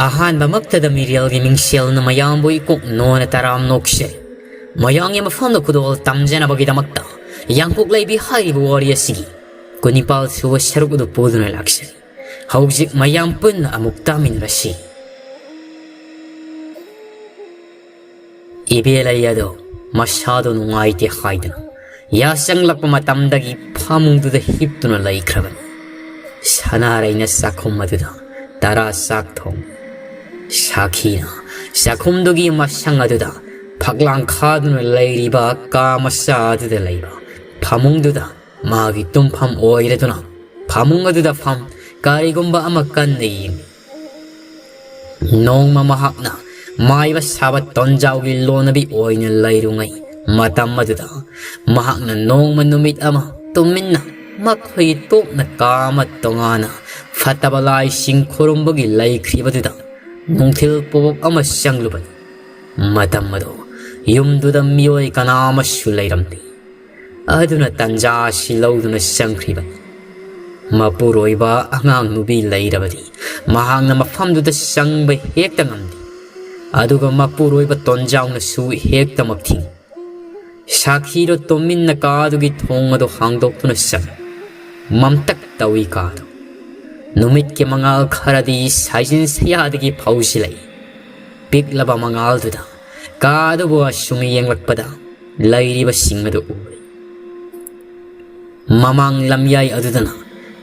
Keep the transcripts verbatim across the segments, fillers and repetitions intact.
ꯑꯍꯥꯟꯕꯃꯛꯇꯗ ꯃꯤꯔꯦꯜꯒꯤ ꯃꯤꯡꯁꯦꯜꯅ ꯃꯌꯥꯝꯕꯨ ꯏꯀꯣꯛ ꯅꯣꯟꯅ ꯇꯔꯥꯝ ꯅꯣꯛꯆꯔꯤ꯫ ꯃꯌꯥꯝꯒꯤ ꯃꯐꯝꯗ ꯈꯨꯗꯣꯜ ꯇꯝꯖꯅꯕꯒꯤꯗꯃꯛꯇ ꯌꯥꯡꯀꯣꯛ ꯂꯩꯕꯤ ꯍꯥꯏꯔꯤꯕ ꯋꯥꯔꯤ ꯑꯁꯤꯒꯤ ꯀꯨꯟꯅꯤꯄꯥꯜ ꯁꯨꯕ ꯁꯔꯨꯛ ꯑꯗꯨ ꯄꯨꯗꯨꯅ ꯂꯥꯛꯆꯔꯤ꯫ ꯍꯧꯖꯤꯛ ꯃꯌꯥꯝ ꯄꯨꯟꯅ ꯑꯃꯨꯛ ꯇꯥꯃꯤꯟꯅꯔꯁꯤ꯫ ꯏꯕꯦꯂꯩ ꯑꯗꯣ ꯃꯁꯥꯗꯣ ꯅꯨꯡꯉꯥꯏꯇꯦ ꯍꯥꯏꯗꯨꯅ ꯌꯥꯆꯪꯂꯛꯄ ꯃꯇꯝꯗꯒꯤ ꯐꯃꯨꯡꯗꯨꯗ ꯍꯤꯞꯇꯨꯅ ꯂꯩꯈ꯭ꯔꯕꯅꯤ꯫ ꯁꯅꯥꯔꯩꯅ ꯆꯥꯛꯈꯨꯝ ꯑꯗꯨꯗ ꯇꯔꯥ ꯆꯥꯛ ꯊꯣꯡ꯫ ꯁꯥꯈꯤꯅ ꯆꯥꯛꯈꯨꯝꯗꯨꯒꯤ ꯃꯁꯪ ꯑꯗꯨꯗ ꯐꯛꯂꯥꯡ ꯈꯥꯗꯨꯅ ꯂꯩꯔꯤꯕ ꯀꯥ ꯃꯆꯥ ꯑꯗꯨꯗ ꯂꯩꯕ ꯐꯃꯨꯡꯗꯨꯗ ꯃꯥꯒꯤ ꯇꯨꯝꯐꯝ ꯑꯣꯏꯔꯗꯨꯅ ꯐꯃꯨꯡ ꯑꯗꯨꯗ ꯐꯝ ꯀꯔꯤꯒꯨꯝꯕ ꯑꯃ ꯀꯟꯅ ꯌꯦꯡꯏ꯫ ꯅꯣꯡꯃ ꯃꯍꯥꯛꯅ ꯃꯥꯏꯕ ꯁꯥꯕ ꯇꯣꯟꯖꯥꯎꯒꯤ ꯂꯣꯟꯅꯕꯤ ꯑꯣꯏꯅ ꯂꯩꯔꯨꯉꯩ ꯃꯇꯝ ꯑꯗꯨꯗ ꯃꯍꯥꯛꯅ ꯅꯣꯡꯃ ꯅꯨꯃꯤꯠ ꯑꯃ ꯇꯨꯃꯤꯟꯅ ꯃꯈꯣꯏ ꯇꯣꯛꯅ ꯀꯥ ꯑꯃ ꯇꯣꯉꯥꯟꯅ ꯐꯠꯇꯕ ꯂꯥꯏꯁꯤꯡ ꯈꯨꯔꯨꯝꯕꯒꯤ ꯂꯩꯈ꯭ꯔꯤꯕꯗꯨꯗ ꯅꯨꯡꯊꯤꯜ ꯄꯣꯛ ꯑꯃ ꯆꯪꯂꯨꯕꯅꯤ꯫ ꯃꯇꯝ ꯑꯗꯨ ꯌꯨꯝꯗꯨꯗ ꯃꯤꯑꯣꯏ ꯀꯅꯥ ꯑꯃꯁꯨ ꯂꯩꯔꯝꯗꯦ꯫ ꯑꯗꯨꯅ ꯇꯟꯖꯥ ꯑꯁꯤ ꯂꯧꯗꯨꯅ ꯆꯪꯈ꯭ꯔꯤꯕꯅꯤ꯫ ꯃꯄꯨꯔꯣꯏꯕ ꯑꯉꯥꯡ ꯅꯨꯄꯤ ꯂꯩꯔꯕꯗꯤ ꯃꯍꯥꯛꯅ ꯃꯐꯝꯗꯨꯗ ꯆꯪꯕ ꯍꯦꯛꯇ ꯉꯝꯗꯦ꯫ ꯑꯗꯨꯒ ꯃꯄꯨꯔꯣꯏꯕ ꯇꯣꯟꯖꯥꯎꯅꯁꯨ ꯍꯦꯛꯇꯃꯛ ꯊꯤꯡꯏ꯫ ꯁꯥꯈꯤꯗꯣ ꯇꯨꯃꯤꯟꯅ ꯀꯥꯗꯨꯒꯤ ꯊꯣꯡ ꯑꯗꯨ ꯍꯥꯡꯗꯣꯛꯇꯨꯅ ꯆꯪꯏ꯫ ꯃꯝꯇꯛ ꯇꯧꯏ ꯀꯥꯗꯨ꯫ ꯅꯨꯃꯤꯠꯀꯤ ꯃꯉꯥꯜ ꯈꯔꯗꯤ ꯁꯥꯏꯖꯤꯟ ꯁꯌꯥꯗꯒꯤ ꯐꯧꯁꯤꯜꯂꯛꯏ꯫ ꯄꯤꯛꯂꯕ ꯃꯉꯥꯜꯗꯨꯗ ꯀꯥꯗꯨꯕꯨ ꯑꯁꯨꯝ ꯌꯦꯡꯂꯛꯄꯗ ꯂꯩꯔꯤꯕꯁꯤꯡ ꯑꯗꯨ ꯎꯔꯦ꯫ ꯃꯃꯥꯡ ꯂꯝꯌꯥꯏ ꯑꯗꯨꯗꯅ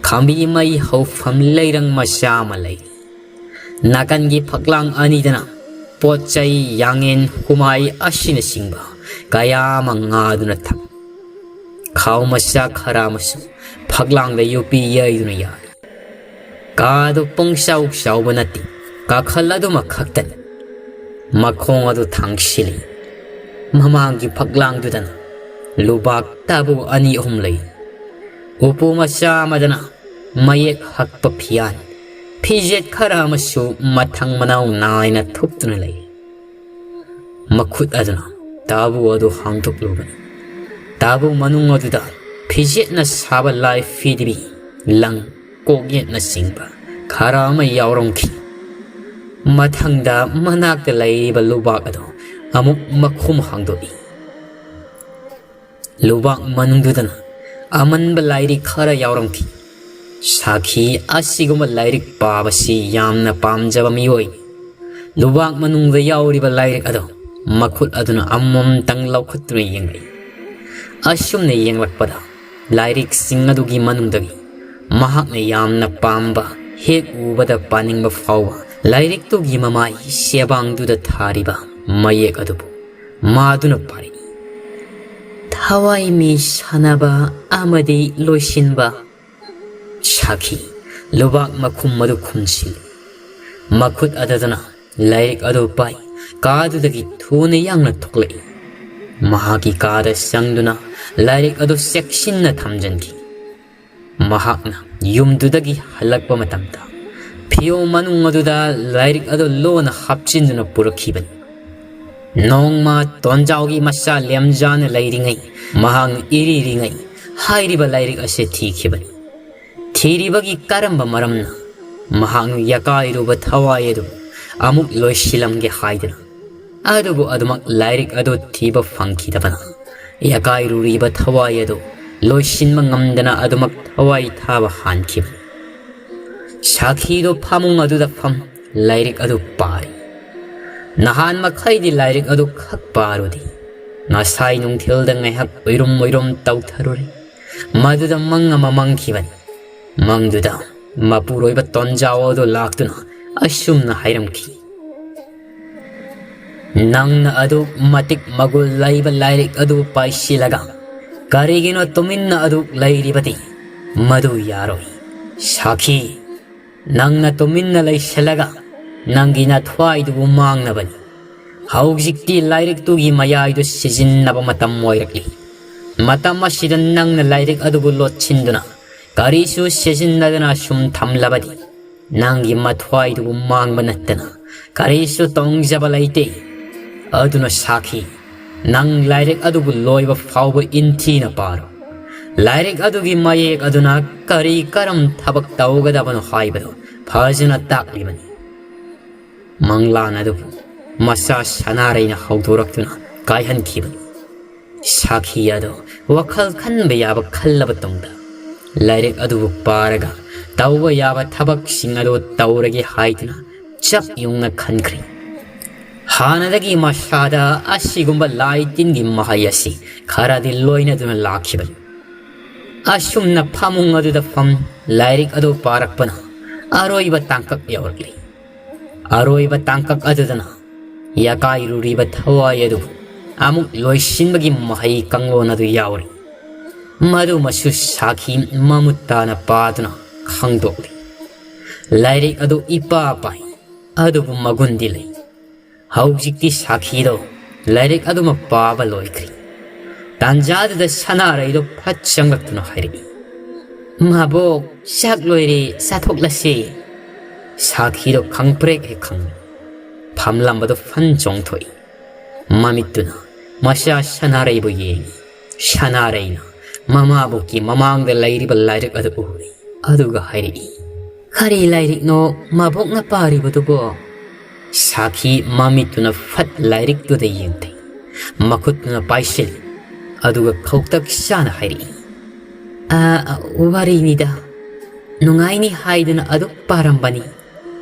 ꯈꯥꯝꯕꯤ ꯃꯩ ꯍꯧꯐꯝ ꯂꯩꯔꯪ ꯃꯆꯥ ꯑꯃ ꯂꯩ꯫ ꯅꯥꯀꯟꯒꯤ ꯐꯛꯂꯥꯡ ꯑꯅꯤꯗꯅ ꯄꯣꯠ ꯆꯩ, ꯌꯥꯡꯉꯦꯟ, ꯍꯨꯃꯥꯏ ꯑꯁꯤꯅꯆꯤꯡꯕ ꯀꯌꯥ ꯑꯃ ꯉꯥꯗꯨꯅ ꯊꯝꯃꯤ꯫ ꯈꯥꯎ ꯃꯆꯥ ꯈꯔ ꯑꯃꯁꯨ ꯐꯛꯂꯥꯡꯗ ꯌꯣꯠꯄꯤ ꯌꯩꯗꯨꯅ ꯌꯥꯜꯂꯤ꯫ ꯀꯥꯗꯨ ꯄꯨꯡꯆꯥꯎ ꯆꯥꯎꯕ ꯅꯠꯇꯦ, ꯀꯥꯈꯜ ꯑꯗꯨꯃꯛ ꯈꯛꯇꯅꯤ꯫ ꯃꯈꯣꯡ ꯑꯗꯨ ꯊꯥꯡꯁꯤꯜꯂꯤ꯫ ꯃꯃꯥꯡꯒꯤ ꯐꯛꯂꯥꯡꯗꯨꯗꯅ ꯂꯨꯕꯥꯛ ꯇꯥꯕꯨ ꯑꯅꯤ ꯑꯍꯨꯝ ꯂꯩ꯫ ꯎꯄꯨ ꯃꯆꯥ ꯑꯃꯗꯅ ꯃꯌꯦꯛ ꯍꯛꯄ ꯐꯤꯌꯥꯟ, ꯐꯤꯖꯦꯠ ꯈꯔ ꯑꯃꯁꯨ ꯃꯊꯪ ꯃꯅꯥꯎ ꯅꯥꯏꯅ ꯊꯨꯞꯇꯨꯅ ꯂꯩ꯫ ꯃꯈꯨꯠ ꯑꯗꯨꯅ ꯇꯥꯕꯨ ꯑꯗꯨ ꯍꯥꯡꯗꯣꯛꯂꯨꯕꯅꯤ꯫ ꯇꯥꯕꯨ ꯃꯅꯨꯡ ꯑꯗꯨꯗ ꯐꯤꯖꯦꯠꯅ ꯁꯥꯕ ꯂꯥꯏ ꯐꯤꯗꯤꯕꯤ, ꯂꯪ, ꯀꯣꯛꯌꯦꯠꯅꯆꯤꯡꯕ ꯈꯔ ꯑꯃ ꯌꯥꯎꯔꯝꯈꯤ꯫ ꯃꯊꯪꯗ ꯃꯅꯥꯛꯇ ꯂꯩꯔꯤꯕ ꯂꯨꯕꯥꯛ ꯑꯗꯨ ꯑꯃꯨꯛ ꯃꯈꯨꯝ ꯍꯥꯡꯗꯣꯛꯏ꯫ ꯂꯨꯕꯥꯛ ꯃꯅꯨꯡꯗꯨꯗꯅ ꯑꯃꯟꯕ ꯂꯥꯏꯔꯤꯛ ꯈꯔ ꯌꯥꯎꯔꯝꯈꯤ꯫ ꯁꯥꯈꯤ ꯑꯁꯤꯒꯨꯝꯕ ꯂꯥꯏꯔꯤꯛ ꯄꯥꯕꯁꯤ ꯌꯥꯝꯅ ꯄꯥꯝꯖꯕ ꯃꯤꯑꯣꯏꯅꯤ꯫ ꯂꯨꯕꯥꯛ ꯃꯅꯨꯡꯗ ꯌꯥꯎꯔꯤꯕ ꯂꯥꯏꯔꯤꯛ ꯑꯗꯨ ꯃꯈꯨꯠ ꯑꯗꯨꯅ ꯑꯃꯃꯝꯇꯪ ꯂꯧꯈꯠꯇꯨꯅ ꯌꯦꯡꯂꯛꯏ꯫ ꯑꯁꯨꯝꯅ ꯌꯦꯡꯂꯛꯄꯗ ꯂꯥꯏꯔꯤꯛꯁꯤꯡ ꯑꯗꯨꯒꯤ ꯃꯅꯨꯡꯗꯒꯤ ꯃꯍꯥꯛꯅ ꯌꯥꯝꯅ ꯄꯥꯝꯕ, ꯍꯦꯛ ꯎꯕꯗ ꯄꯥꯅꯤꯡꯕ ꯐꯥꯎꯕ ꯂꯥꯏꯔꯤꯛꯇꯨꯒꯤ ꯃꯃꯥꯏ ꯁꯦꯕꯥꯡꯗꯨꯗ ꯊꯥꯔꯤꯕ ꯃꯌꯦꯛ ꯑꯗꯨꯕꯨ ꯃꯥꯗꯨꯅ ꯄꯥꯔꯛꯏ꯫ ꯊꯋꯥꯏ ꯃꯤ ꯁꯥꯟꯅꯕ ꯑꯃꯗꯤ ꯂꯣꯏꯁꯤꯟꯕ꯫ ꯁꯥꯈꯤ ꯂꯨꯕꯥꯛ ꯃꯈꯨꯝ ꯑꯗꯨ ꯈꯨꯝꯁꯤꯜꯂꯤ꯫ ꯃꯈꯨꯠ ꯑꯗꯨꯗꯅ ꯂꯥꯏꯔꯤꯛ ꯑꯗꯨ ꯄꯥꯏ꯫ ꯀꯥꯗꯨꯗꯒꯤ ꯊꯨꯅ ꯌꯥꯡꯅ ꯊꯣꯛꯂꯛꯏ꯫ ꯃꯍꯥꯛꯀꯤ ꯀꯥꯗ ꯆꯪꯗꯨꯅ ꯂꯥꯏꯔꯤꯛ ꯑꯗꯨ ꯆꯦꯛꯁꯤꯟꯅ ꯊꯝꯖꯤꯟꯈꯤ꯫ ꯃꯍꯥꯛꯅ ꯌꯨꯝꯗꯨꯗꯒꯤ ꯍꯜꯂꯛꯄ ꯃꯇꯝꯗ ꯐꯤꯌꯣꯝ ꯃꯅꯨꯡ ꯑꯗꯨꯗ ꯂꯥꯏꯔꯤꯛ ꯑꯗꯨ ꯂꯣꯟꯅ ꯍꯥꯞꯆꯤꯟꯗꯨꯅ ꯄꯨꯔꯛꯈꯤꯕꯅꯤ꯫ ꯅꯣꯡꯃ ꯇꯣꯟꯖꯥꯎꯒꯤ ꯃꯆꯥ ꯂꯦꯝꯖꯥꯅ ꯂꯩꯔꯤꯉꯩ ꯃꯍꯥꯛꯅ ꯏꯔꯤꯔꯤꯉꯩ ꯍꯥꯏꯔꯤꯕ ꯂꯥꯏꯔꯤꯛ ꯑꯁꯤ ꯊꯤꯈꯤꯕꯅꯤ꯫ ꯊꯤꯔꯤꯕꯒꯤ ꯀꯔꯝꯕ ꯃꯔꯝꯅ ꯃꯍꯥꯛꯅ ꯌꯀꯥꯏꯔꯨꯕ ꯊꯋꯥꯏ ꯑꯗꯨ ꯑꯃꯨꯛ ꯂꯣꯏꯁꯤꯜꯂꯝꯒꯦ ꯍꯥꯏꯗꯅ? ꯑꯗꯨꯕꯨ ꯑꯗꯨꯃꯛ ꯂꯥꯏꯔꯤꯛ ꯑꯗꯨ ꯊꯤꯕ ꯐꯪꯈꯤꯗꯕꯅ ꯌꯀꯥꯏꯔꯨꯔꯤꯕ ꯊꯋꯥꯏ ꯑꯗꯨ ꯂꯣꯏꯁꯤꯟꯕ ꯉꯝꯗꯅ ꯑꯗꯨꯃꯛ ꯊꯋꯥꯏ ꯊꯥꯕ ꯍꯥꯟꯈꯤꯕꯅꯤ꯫ ꯁꯥꯈꯤꯗꯨ ꯐꯃꯨꯡ ꯑꯗꯨꯗ ꯐꯝ ꯂꯥꯏꯔꯤꯛ ꯑꯗꯨ ꯄꯥꯔꯤ꯫ ꯅꯍꯥꯟ ꯃꯈꯩꯗꯤ ꯂꯥꯏꯔꯤꯛ ꯑꯗꯨ ꯈꯛ ꯄꯥꯔꯨꯗꯦ꯫ ꯉꯁꯥꯏ ꯅꯨꯡꯊꯤꯜꯗ ꯉꯥꯏꯍꯥꯛ ꯎꯏꯔꯨꯝ ꯎꯏꯔꯨꯝ ꯇꯧꯊꯔꯨꯔꯦ꯫ ꯃꯗꯨꯗ ꯃꯪ ꯑꯃ ꯃꯪꯈꯤꯕꯅꯤ꯫ ꯃꯪꯗꯨꯗ ꯃꯄꯨꯔꯣꯏꯕ ꯇꯣꯟꯖꯥꯎ ꯑꯗꯨ ꯂꯥꯛꯇꯨꯅ ꯑꯁꯨꯝꯅ ꯍꯥꯏꯔꯝꯈꯤ, "ꯅꯪꯅ ꯑꯗꯨꯛ ꯃꯇꯤꯛ ꯃꯒꯨꯟ ꯂꯩꯕ ꯂꯥꯏꯔꯤꯛ ꯑꯗꯨ ꯄꯥꯏꯁꯤꯜꯂꯒ ꯀꯔꯤꯒꯤꯅꯣ ꯇꯨꯃꯤꯟꯅ ꯑꯗꯨꯛ ꯂꯩꯔꯤꯕꯗꯤ? ꯃꯗꯨ ꯌꯥꯔꯣꯏ꯫ ꯁꯥꯈꯤ, ꯅꯪꯅ ꯇꯨꯃꯤꯟꯅ ꯂꯩꯁꯤꯜꯂꯒ ꯅꯪꯒꯤ ꯅꯊ꯭ꯋꯥꯏꯗꯨꯕꯨ ꯃꯥꯡꯅꯕꯅꯤ꯫ ꯍꯧꯖꯤꯛꯇꯤ ꯂꯥꯏꯔꯤꯛꯇꯨꯒꯤ ꯃꯌꯥꯏꯗꯨ ꯁꯤꯖꯤꯟꯅꯕ ꯃꯇꯝ ꯑꯣꯏꯔꯛꯂꯤ꯫ ꯃꯇꯝ ꯑꯁꯤꯗ ꯅꯪꯅ ꯂꯥꯏꯔꯤꯛ ꯑꯗꯨꯕꯨ ꯂꯣꯠꯁꯤꯟꯗꯨꯅ ꯀꯔꯤꯁꯨ ꯁꯤꯖꯤꯟꯅꯗꯅ ꯁꯨꯝ ꯊꯝꯂꯕꯗꯤ ꯅꯪꯒꯤ ꯃꯊ꯭ꯋꯥꯏꯗꯨꯕꯨ ꯃꯥꯡꯕ ꯅꯠꯇꯅ ꯀꯔꯤꯁꯨ ꯇꯣꯡꯖꯕ ꯂꯩꯇꯦ꯫ ꯑꯗꯨꯅ ꯁꯥꯈꯤ, ꯅꯪ ꯂꯥꯏꯔꯤꯛ ꯑꯗꯨꯕꯨ ꯂꯣꯏꯕ ꯐꯥꯎꯕ ꯏꯟꯊꯤꯅ ꯄꯥꯔꯣ꯫ ꯂꯥꯏꯔꯤꯛ ꯑꯗꯨꯒꯤ ꯃꯌꯦꯛ ꯑꯗꯨꯅ ꯀꯔꯤ ꯀꯔꯝ ꯊꯕꯛ ꯇꯧꯒꯗꯕꯅꯣ ꯍꯥꯏꯕꯗꯨ ꯐꯖꯅ ꯇꯥꯛꯂꯤꯕꯅꯤ꯫" ꯃꯪꯂꯥꯟ ꯑꯗꯨꯕꯨ ꯃꯆꯥ ꯁꯅꯥꯔꯩꯅ ꯍꯧꯗꯣꯔꯛꯇꯨꯅ ꯀꯥꯏꯍꯟꯈꯤꯕꯅꯤ꯫ ꯁꯥꯈꯤ ꯑꯗꯣ ꯋꯥꯈꯜ ꯈꯟꯕ ꯌꯥꯕ ꯈꯜꯂꯕ ꯇꯨꯡꯗ, ꯂꯥꯏꯔꯤꯛ ꯑꯗꯨꯕꯨ ꯄꯥꯔꯒ ꯇꯧꯕ ꯌꯥꯕ ꯊꯕꯛꯁꯤꯡ ꯑꯗꯨ ꯇꯧꯔꯒꯦ ꯍꯥꯏꯗꯨꯅ ꯆꯞ ꯌꯨꯡꯅ ꯈꯟꯈ꯭ꯔꯤ꯫ ꯍꯥꯟꯅꯗꯒꯤ ꯃꯁꯥꯗ ꯑꯁꯤꯒꯨꯝꯕ ꯂꯥꯏ ꯇꯤꯟꯒꯤ ꯃꯍꯩ ꯑꯁꯤ ꯈꯔꯗꯤ ꯂꯣꯏꯅꯗꯨꯅ ꯂꯥꯛꯈꯤꯕꯅꯤ꯫ ꯑꯁꯨꯝꯅ ꯐꯃꯨꯡ ꯑꯗꯨꯗ ꯐꯝ ꯂꯥꯏꯔꯤꯛ ꯑꯗꯨ ꯄꯥꯔꯛꯄꯅ ꯑꯔꯣꯏꯕ ꯇꯥꯡꯀꯛ ꯌꯧꯔꯛꯂꯤ꯫ ꯑꯔꯣꯏꯕ ꯇꯥꯡꯀꯛ ꯑꯗꯨꯗꯅ ꯌꯥꯀꯥꯏꯔꯨꯔꯤꯕ ꯊꯋꯥꯏ ꯑꯗꯨꯕꯨ ꯑꯃꯨꯛ ꯂꯣꯏꯁꯤꯟꯕꯒꯤ ꯃꯍꯩ ꯀꯥꯡꯂꯣꯟ ꯑꯗꯨ ꯌꯥꯎꯔꯤ꯫ ꯃꯗꯨꯃꯁꯨ ꯁꯥꯈꯤ ꯃꯃꯨꯠ ꯇꯥꯅ ꯄꯥꯗꯨꯅ ꯈꯪꯗꯣꯛꯂꯤ꯫ ꯂꯥꯏꯔꯤꯛ ꯑꯗꯨ ꯏꯄꯥ ꯄꯥꯏ, ꯑꯗꯨꯕꯨ ꯃꯒꯨꯟꯗꯤ ꯂꯩ꯫ ꯍꯧꯖꯤꯛꯇꯤ ꯁꯥꯈꯤꯗꯣ ꯂꯥꯏꯔꯤꯛ ꯑꯗꯨꯃꯛ ꯄꯥꯕ ꯂꯣꯏꯈ꯭ꯔꯤ꯫ ꯇꯥꯟꯖꯥꯗꯨꯗ ꯁꯅꯥꯔꯩꯗꯣ ꯐꯠ ꯆꯪꯂꯛꯇꯨꯅ ꯍꯥꯏꯔꯛꯏ, "ꯃꯕꯣꯛ, ꯆꯥꯛ ꯂꯣꯏꯔꯦ, ꯆꯥꯊꯣꯛꯂꯁꯤ꯫" ꯁꯥꯈꯤꯗꯣ ꯈꯪꯄ꯭ꯔꯦꯛ ꯍꯦꯛ ꯈꯪꯏ꯫ ꯐꯝꯂꯝꯕꯗꯣ ꯐꯟ ꯆꯣꯡꯊꯣꯛꯏ꯫ ꯃꯃꯤꯠꯇꯨꯅ ꯃꯆꯥ ꯁꯅꯥꯔꯩꯕꯨ ꯌꯦꯡꯏ꯫ ꯁꯅꯥꯔꯩꯅ ꯃꯃꯥꯕꯣꯛꯀꯤ ꯃꯃꯥꯡꯗ ꯂꯩꯔꯤꯕ ꯂꯥꯏꯔꯤꯛ ꯑꯗꯨ ꯎꯔꯤ꯫ ꯑꯗꯨꯒ ꯍꯥꯏꯔꯛꯏ, "ꯀꯔꯤ ꯂꯥꯏꯔꯤꯛꯅꯣ ꯃꯕꯣꯛꯅ ꯄꯥꯔꯤꯕꯗꯨꯕꯣ?" ꯁꯥꯈꯤ ꯃꯃꯤꯠꯇꯨꯅ ꯐꯠ ꯂꯥꯏꯔꯤꯛꯇꯨꯗ ꯌꯦꯡꯊꯩ꯫ ꯃꯈꯨꯠꯇꯨꯅ ꯄꯥꯏꯁꯤꯜꯂꯤ꯫ ꯑꯗꯨꯒ ꯈꯧꯇꯛ ꯆꯥꯅ ꯍꯥꯏꯔꯛꯏ, "ꯑ, ꯑ, ꯋꯥꯔꯤꯅꯤꯗ꯫ ꯅꯨꯡꯉꯥꯏꯅꯤ ꯍꯥꯏꯗꯨꯅ ꯑꯗꯨꯛ ꯄꯥꯔꯝꯕꯅꯤ꯫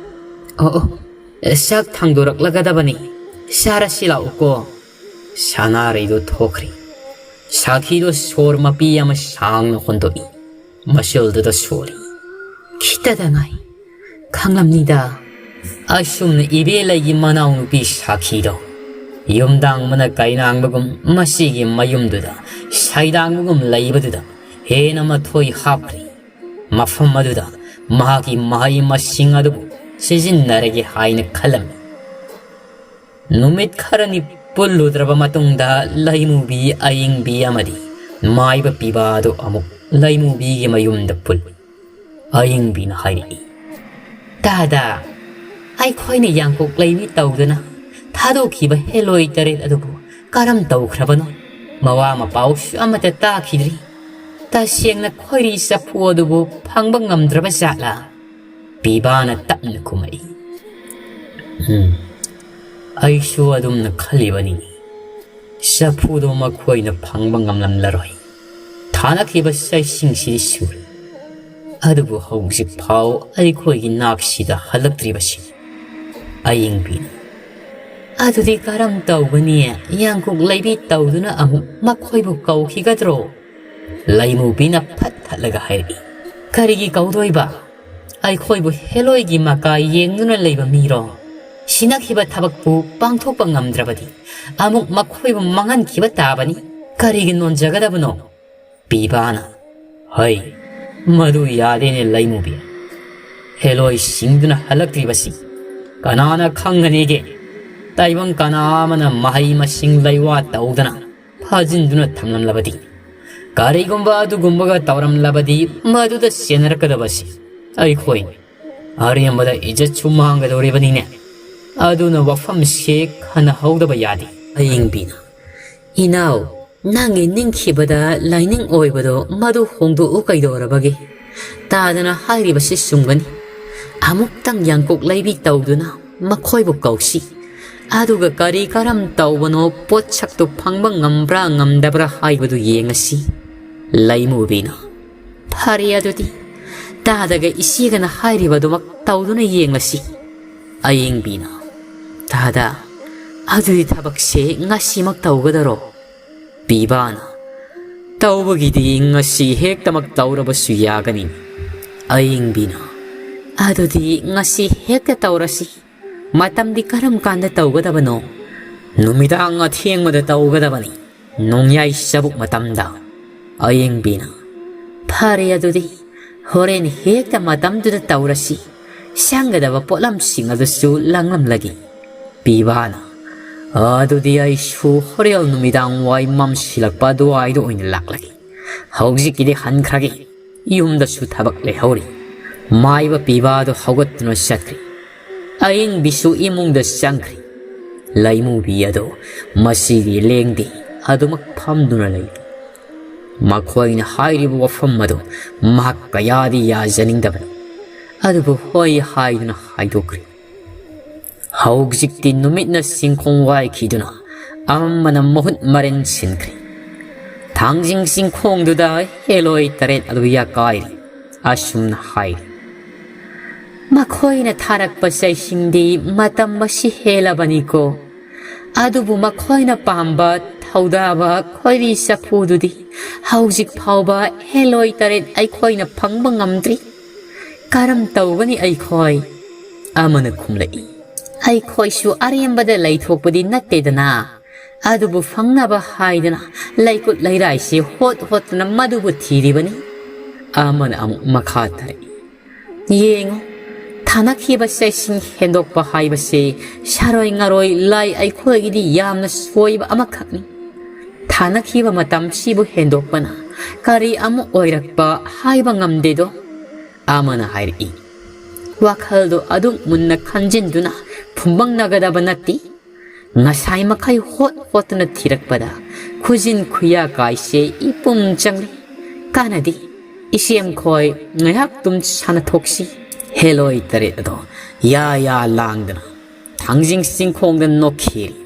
ꯑꯣ, ꯑꯣ, ꯆꯥꯛ ꯊꯥꯡꯗꯣꯔꯛꯂꯒꯗꯕꯅꯤ꯫ ꯆꯥꯔꯁꯤ ꯂꯥꯛꯎꯀꯣ꯫" ꯁꯅꯥꯔꯩꯗꯣ ꯊꯣꯛꯈ꯭ꯔꯦ꯫ ꯁꯥꯈꯤꯗꯣ ꯁꯣꯔ ꯃꯄꯤ ꯑꯃ ꯁꯥꯡꯅ ꯍꯣꯟꯗꯣꯛꯏ꯫ ꯃꯁꯤꯜꯗꯨꯗ ꯁꯣꯜꯂꯤ꯫ "ꯈꯤꯇꯗ ꯉꯥꯏ꯫ ꯈꯪꯂꯝꯅꯤꯗ꯫" ꯑꯁꯨꯝꯅ ꯏꯕꯦꯂꯩꯒꯤ ꯃꯅꯥꯎꯅꯨꯄꯤ ꯁꯥꯈꯤꯗꯣ ꯌꯨꯝꯗꯥꯡꯕꯅ ꯀꯩꯅꯥꯡꯕꯒꯨꯝ ꯃꯁꯤꯒꯤ ꯃꯌꯨꯝꯗꯨꯗ ꯁꯩꯗꯥꯡꯕꯒꯨꯝ ꯂꯩꯕꯗꯨꯗ ꯍꯦꯟꯅ ꯃꯊꯣꯏ ꯍꯥꯞꯈ꯭ꯔꯦ꯫ ꯃꯐꯝ ꯑꯗꯨꯗ ꯃꯍꯥꯛꯀꯤ ꯃꯍꯩ ꯃꯁꯤꯡ ꯑꯗꯨꯕꯨ ꯁꯤꯖꯤꯟꯅꯔꯒꯦ ꯍꯥꯏꯅ ꯈꯜꯂꯝꯃꯤ꯫ ꯅꯨꯃꯤꯠ ꯈꯔꯅꯤ ꯄꯨꯜꯂꯨꯗ꯭ꯔꯕ ꯃꯇꯨꯡꯗ ꯂꯩꯃꯨꯕꯤ ꯑꯏꯪꯕꯤ ꯑꯃꯗꯤ ꯃꯥꯏꯕ ꯄꯤꯕꯥ ꯑꯗꯨ ꯑꯃꯨꯛ ꯂꯩꯃꯨꯕꯤꯒꯤ ꯃꯌꯨꯝꯗ ꯄꯨꯜꯂꯤ꯫ ꯑꯏꯪꯕꯤꯅ ꯍꯥꯏꯔꯛꯏ, "ꯇꯥꯗ, ꯑꯩꯈꯣꯏꯅ ꯌꯥꯡꯀꯣꯛ ꯂꯩꯃꯤ ꯇꯧꯗꯅ ꯊꯥꯗꯣꯛꯈꯤꯕ ꯍꯦꯂꯣꯏ ꯇꯔꯦꯠ ꯑꯗꯨꯕꯨ ꯀꯔꯝ ꯇꯧꯈ꯭ꯔꯕꯅꯣ? ꯃꯋꯥ ꯃꯄꯥꯎꯁꯨ ꯑꯃꯠꯇ ꯇꯥꯈꯤꯗ꯭ꯔꯤ꯫ ꯇꯁꯦꯡꯅ ꯈꯣꯏꯔꯤ ꯆꯐꯨ ꯑꯗꯨꯕꯨ ꯐꯪꯕ ꯉꯝꯗ꯭ꯔꯕ ꯖꯥꯠꯂꯥ?" ꯄꯤꯕꯥꯅ ꯇꯞꯅ ꯈꯨꯝꯃꯛꯏ, ꯎꯝ, ꯑꯩꯁꯨ ꯑꯗꯨꯝꯅ ꯈꯜꯂꯤꯕꯅꯤ꯫ ꯆꯐꯨꯗꯣ ꯃꯈꯣꯏꯅ ꯐꯪꯕ ꯉꯝꯂꯝꯂꯔꯣꯏ꯫ ꯊꯥꯅꯈꯤꯕ ꯆꯩꯁꯤꯡꯁꯤꯗꯤ ꯁꯨꯔꯦ, ꯑꯗꯨꯕꯨ ꯍꯧꯖꯤꯛ ꯐꯥꯎ ꯑꯩꯈꯣꯏꯒꯤ ꯅꯥꯛꯁꯤꯗ ꯍꯜꯂꯛꯇ꯭ꯔꯤꯕꯁꯤ꯫ ꯑꯌꯤꯡꯕꯤꯅ, "ꯑꯗꯨꯗꯤ ꯀꯔꯝ ꯇꯧꯒꯅꯤ? ꯌꯥꯡꯀꯣꯛ ꯂꯩꯕꯤ ꯇꯧꯗꯨꯅ ꯑꯃꯨꯛ ꯃꯈꯣꯏꯕꯨ ꯀꯧꯈꯤꯒꯗ꯭ꯔꯣ?" ꯂꯩꯃꯨꯕꯤꯅ ꯐꯠ ꯊꯠꯂꯒ ꯍꯥꯏꯔꯛꯏ, "ꯀꯔꯤꯒꯤ ꯀꯧꯗꯣꯏꯕ? ꯑꯩꯈꯣꯏꯕꯨ ꯍꯦꯂꯣꯏꯒꯤ ꯃꯀꯥ ꯌꯦꯡꯗꯨꯅ ꯂꯩꯕ ꯃꯤꯔꯣ? ꯁꯤꯅꯈꯤꯕ ꯊꯕꯛꯄꯨ ꯄꯥꯡꯊꯣꯛꯄ ꯉꯝꯗ꯭ꯔꯕꯗꯤ ꯑꯃꯨꯛ ꯃꯈꯣꯏꯕꯨ ꯃꯥꯡꯍꯟꯈꯤꯕ ꯇꯥꯕꯅꯤ꯫ ꯀꯔꯤꯒꯤ ꯅꯣꯟꯖꯒꯗꯕꯅꯣ?" ꯄꯤꯕꯥꯅ, "ꯍꯩ, ꯃꯗꯨ ꯌꯥꯗꯦꯅꯦ ꯂꯩꯃꯨꯕꯤ꯫ ꯍꯦꯂꯣꯏꯁꯤꯡꯗꯨꯅ ꯍꯜꯂꯛꯇ꯭ꯔꯤꯕꯁꯤ ꯀꯅꯥꯅ ꯈꯪꯒꯅꯤꯒꯦ? ꯇꯥꯏꯕꯪ ꯀꯅꯥ ꯑꯃꯅ ꯃꯍꯩ ꯃꯁꯤꯡ ꯂꯩꯋꯥ ꯇꯧꯗꯅ ꯐꯥꯖꯤꯟꯗꯨꯅ ꯊꯝꯂꯝꯂꯕꯗꯤ? ꯀꯔꯤꯒꯨꯝꯕ ꯑꯗꯨꯒꯨꯝꯕꯒ ꯇꯧꯔꯝꯂꯕꯗꯤ ꯃꯗꯨꯗ ꯁꯦꯟꯅꯔꯛꯀꯗꯕꯁꯤ ꯑꯩꯈꯣꯏꯅꯤ꯫ ꯑꯔꯦꯝꯕꯗ ꯏꯖꯠꯁꯨ ꯃꯥꯡꯒꯗꯧꯔꯤꯕꯅꯤꯅꯦ꯫ ꯑꯗꯨꯅ ꯋꯥꯐꯝꯁꯦ ꯈꯟꯅꯍꯧꯗꯕ ꯌꯥꯗꯦ꯫" ꯑꯌꯤꯡꯕꯤꯅ, "ꯏꯅꯥꯎ, ꯅꯪꯒꯤ ꯅꯤꯡꯈꯤꯕꯗ ꯂꯥꯏꯅꯤꯡ ꯑꯣꯏꯕꯗꯣ ꯃꯗꯨ ꯍꯣꯡꯗꯣꯛꯎ ꯀꯩꯗꯧꯔꯕꯒꯦ? ꯇꯥꯗꯅ ꯍꯥꯏꯔꯤꯕꯁꯤ ꯆꯨꯝꯒꯅꯤ꯫ ꯑꯃꯨꯛꯇꯪ ꯌꯥꯡꯀꯣꯛ ꯂꯩꯕꯤ ꯇꯧꯗꯨꯅ ꯃꯈꯣꯏꯕꯨ ꯀꯧꯁꯤ꯫ ꯑꯗꯨꯒ ꯀꯔꯤ ꯀꯔꯝ ꯇꯧꯕꯅꯣ, ꯄꯣꯠꯁꯛꯇꯨ ꯐꯪꯕ ꯉꯝꯕ꯭ꯔꯥ ꯉꯝꯗꯕ꯭ꯔꯥ ꯍꯥꯏꯕꯗꯨ ꯌꯦꯡꯉꯁꯤ꯫" ꯂꯩꯃꯨꯕꯤꯅ, "ꯐꯔꯦ ꯑꯗꯨꯗꯤ, ꯇꯥꯗꯒ ꯏꯆꯦꯒꯅ ꯍꯥꯏꯔꯤꯕꯗꯨꯃꯛ ꯇꯧꯗꯨꯅ ꯌꯦꯡꯂꯁꯤ꯫" ꯑꯌꯤꯡꯕꯤꯅ, "ꯇꯥꯗ, ꯑꯗꯨꯗꯤ ꯊꯕꯛꯁꯦ ꯉꯁꯤꯃꯛ ꯇꯧꯒꯗꯔꯣ?" ꯄꯤꯕꯥꯅ, "ꯇꯧꯕꯒꯤꯗꯤ ꯉꯁꯤ ꯍꯦꯛꯇꯃꯛ ꯇꯧꯔꯕꯁꯨ ꯌꯥꯒꯅꯤ꯫" ꯑꯌꯤꯡꯕꯤꯅ, "ꯑꯗꯨꯗꯤ ꯉꯁꯤ ꯍꯦꯛꯇ ꯇꯧꯔꯁꯤ꯫ ꯃꯇꯝꯗꯤ ꯀꯔꯝ ꯀꯥꯟꯗ ꯇꯧꯒꯗꯕꯅꯣ?" "ꯅꯨꯃꯤꯗꯥꯡ ꯑꯊꯦꯡꯕꯗ ꯇꯧꯒꯗꯕꯅꯤ꯫ ꯅꯣꯡꯌꯥꯏ ꯆꯕꯨꯛ ꯃꯇꯝꯗ꯫" ꯑꯌꯤꯡꯕꯤꯅ, "ꯐꯔꯦ ꯑꯗꯨꯗꯤ, ꯍꯣꯔꯦꯟ ꯍꯦꯛꯇ ꯃꯇꯝꯗꯨꯗ ꯇꯧꯔꯁꯤ꯫ ꯆꯪꯒꯗꯕ ꯄꯣꯠꯂꯝꯁꯤꯡ ꯑꯗꯨꯁꯨ ꯂꯥꯡꯂꯝꯂꯒꯦ꯫" ꯄꯤꯕꯥꯅ, "ꯑꯗꯨꯗꯤ ꯑꯩꯁꯨ ꯍꯣꯔꯦꯟ ꯅꯨꯃꯤꯗꯥꯡ ꯋꯥꯏ ꯃꯝꯁꯤꯜꯂꯛꯄ ꯑꯗꯨꯋꯥꯏꯗ ꯑꯣꯏꯅ ꯂꯥꯛꯂꯒꯦ꯫ ꯍꯧꯖꯤꯛꯀꯤꯗꯤ ꯍꯟꯈ꯭ꯔꯒꯦ꯫ ꯌꯨꯝꯗꯁꯨ ꯊꯕꯛ ꯂꯩꯍꯧꯔꯤ꯫" ꯃꯥꯏꯕ ꯄꯤꯕꯥꯗꯨ ꯍꯧꯒꯠꯇꯨꯅ ꯆꯠꯈ꯭ꯔꯦ꯫ ꯑꯌꯤꯡꯕꯤꯁꯨ ꯏꯃꯨꯡꯗ ꯆꯪꯈ꯭ꯔꯦ꯫ ꯂꯩꯃꯨꯕꯤ ꯑꯗꯨ ꯃꯁꯤꯗꯤ ꯂꯦꯡꯗꯦ, ꯑꯗꯨꯃꯛ ꯐꯝꯗꯨꯅ ꯂꯩ꯫ ꯃꯈꯣꯏꯅ ꯍꯥꯏꯔꯤꯕ ꯋꯥꯐꯝ ꯑꯗꯨ ꯃꯍꯥꯛ ꯀꯌꯥꯗꯤ ꯌꯥꯖꯅꯤꯡꯗꯕꯅꯤ, ꯑꯗꯨꯕꯨ ꯍꯣꯏ ꯍꯥꯏꯗꯨꯅ ꯍꯥꯏꯗꯣꯛꯈ꯭ꯔꯦ꯫ ꯍꯧꯖꯤꯛꯇꯤ ꯅꯨꯃꯤꯠꯅ ꯆꯤꯡꯈꯣꯡ ꯋꯥꯏꯈꯤꯗꯨꯅ ꯑꯃꯝꯕꯅ ꯃꯍꯨꯠ ꯃꯔꯦꯟ ꯁꯤꯟꯈ꯭ꯔꯦ꯫ ꯊꯥꯡꯖꯤꯡ ꯆꯤꯡꯈꯣꯡꯗꯨꯗ ꯍꯦꯂꯣꯏ ꯇꯔꯦꯠ ꯑꯗꯨ ꯌꯥꯀꯥꯏꯔꯤ꯫ ꯑꯁꯨꯝꯅ ꯍꯥꯏꯔꯤ, "ꯃꯈꯣꯏꯅ ꯊꯥꯔꯛꯄ ꯆꯩꯁꯤꯡꯗꯤ ꯃꯇꯝ ꯑꯁꯤ ꯍꯦꯜꯂꯕꯅꯤꯀꯣ꯫ ꯑꯗꯨꯕꯨ ꯃꯈꯣꯏꯅ ꯄꯥꯝꯕ ꯊꯧꯗꯥꯕ ꯈꯣꯏꯔꯤ ꯆꯐꯨꯗꯨꯗꯤ ꯍꯧꯖꯤꯛ ꯐꯥꯎꯕ ꯍꯦꯂꯣꯏ ꯇꯔꯦꯠ ꯑꯩꯈꯣꯏꯅ ꯐꯪꯕ ꯉꯝꯗ꯭ꯔꯤ꯫ ꯀꯔꯝ ꯇꯧꯒꯅꯤ ꯑꯩꯈꯣꯏ?" ꯑꯃꯅ ꯈꯨꯝꯂꯛꯏ, "ꯑꯩꯈꯣꯏꯁꯨ ꯑꯔꯦꯝꯕꯗ ꯂꯩꯊꯣꯛꯄꯗꯤ ꯅꯠꯇꯦꯗꯅ꯫ ꯑꯗꯨꯕꯨ ꯐꯪꯅꯕ ꯍꯥꯏꯗꯅ ꯂꯩꯀꯨꯠ ꯂꯩꯔꯥꯏꯁꯤ ꯍꯣꯠ ꯍꯣꯠꯇꯅ ꯃꯗꯨꯕꯨ ꯊꯤꯔꯤꯕꯅꯤ꯫" ꯑꯃꯅ ꯑꯃꯨꯛ ꯃꯈꯥ ꯇꯥꯔꯛꯏ, "ꯌꯦꯡꯉꯨ, ꯊꯥꯅꯈꯤꯕ ꯆꯩꯁꯤꯡ ꯍꯦꯟꯗꯣꯛꯄ ꯍꯥꯏꯕꯁꯤ ꯁꯥꯔꯣꯏ ꯉꯥꯔꯣꯏ ꯂꯥꯏ ꯑꯩꯈꯣꯏꯒꯤꯗꯤ ꯌꯥꯝꯅ ꯁꯣꯏꯕ ꯑꯃꯈꯛꯅꯤ꯫ ꯊꯥꯅꯈꯤꯕ ꯃꯇꯝꯁꯤꯕꯨ ꯍꯦꯟꯗꯣꯛꯄꯅ ꯀꯔꯤ ꯑꯃ ꯑꯣꯏꯔꯛꯄ ꯍꯥꯏꯕ ꯉꯝꯗꯦꯗꯣ꯫" ꯑꯃꯅ ꯍꯥꯏꯔꯛꯏ, "ꯋꯥꯈꯜꯗꯣ ꯑꯗꯨꯛ ꯃꯨꯟꯅ ꯈꯟꯖꯤꯟꯗꯨꯅ ꯐꯨꯝꯕꯪꯅꯒꯗꯕ ꯅꯠꯇꯦ꯫ ꯉꯁꯥꯏ ꯃꯈꯩ ꯍꯣꯠ ꯍꯣꯠꯇꯨꯅ ꯊꯤꯔꯛꯄꯗ ꯈꯨꯖꯤꯟ ꯈꯨꯌꯥ ꯀꯥꯏꯁꯦ ꯏꯄꯨꯝ ꯆꯪꯂꯦ꯫ ꯀꯥꯟꯅꯗꯦ, ꯏꯆꯦꯝꯈꯣꯏ ꯉꯥꯏꯍꯥꯛ ꯇꯨꯝ ꯁꯥꯟꯅꯊꯣꯛꯁꯤ꯫" ꯍꯦꯂꯣꯏ ꯇꯔꯦꯠ ꯑꯗꯣ ꯌꯥ ꯌꯥ ꯂꯥꯡꯗꯅ ꯊꯥꯡꯖꯤꯡ ꯆꯤꯡꯈꯣꯡꯗ ꯅꯣꯛꯈꯤꯔꯤ꯫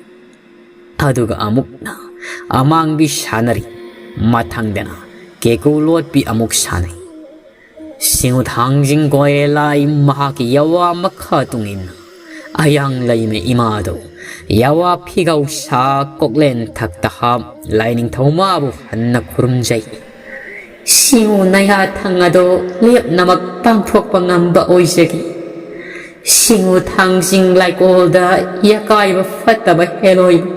ꯑꯗꯨꯒ ꯑꯃꯨꯛꯅ ꯑꯃꯥꯡꯕꯤ ꯁꯥꯟꯅꯔꯤ꯫ ꯃꯊꯪꯗꯅ ꯀꯦꯀꯨ ꯂꯣꯠꯄꯤ ꯑꯃꯨꯛ ꯁꯥꯟꯅꯩ꯫ ꯁꯤꯡꯉꯨ ꯊꯥꯡꯖꯤꯡ ꯀꯣꯏꯔꯦ ꯂꯥꯏ ꯃꯍꯥꯛꯀꯤ ꯌꯥꯋꯥ ꯃꯈꯥ ꯇꯨꯡ ꯏꯟꯅ ꯑꯌꯥꯡ ꯂꯩꯃ ꯏꯃꯥꯗꯨ ꯌꯥꯋꯥ ꯐꯤꯒꯧ ꯁꯥ ꯀꯣꯛꯂꯦꯟ ꯊꯛꯇ ꯍꯥꯞ ꯂꯥꯏꯅꯤꯡꯊꯧ ꯃꯥꯕꯨ ꯍꯟꯅ ꯈꯨꯔꯨꯝꯖꯩ꯫ ꯁꯤꯡꯉꯨ ꯅꯌꯥꯊꯪ ꯑꯗꯣ ꯂꯦꯞꯅꯃꯛ ꯄꯥꯡꯊꯣꯛꯄ ꯉꯝꯕ ꯑꯣꯏꯖꯒꯦ꯫ ꯁꯤꯡꯉꯨ ꯊꯥꯡꯖꯤꯡ ꯂꯥꯏꯀꯣꯜꯗ ꯌꯥꯀꯥꯏꯕ ꯐꯠꯇꯕ ꯍꯦꯂꯣꯏꯕꯨ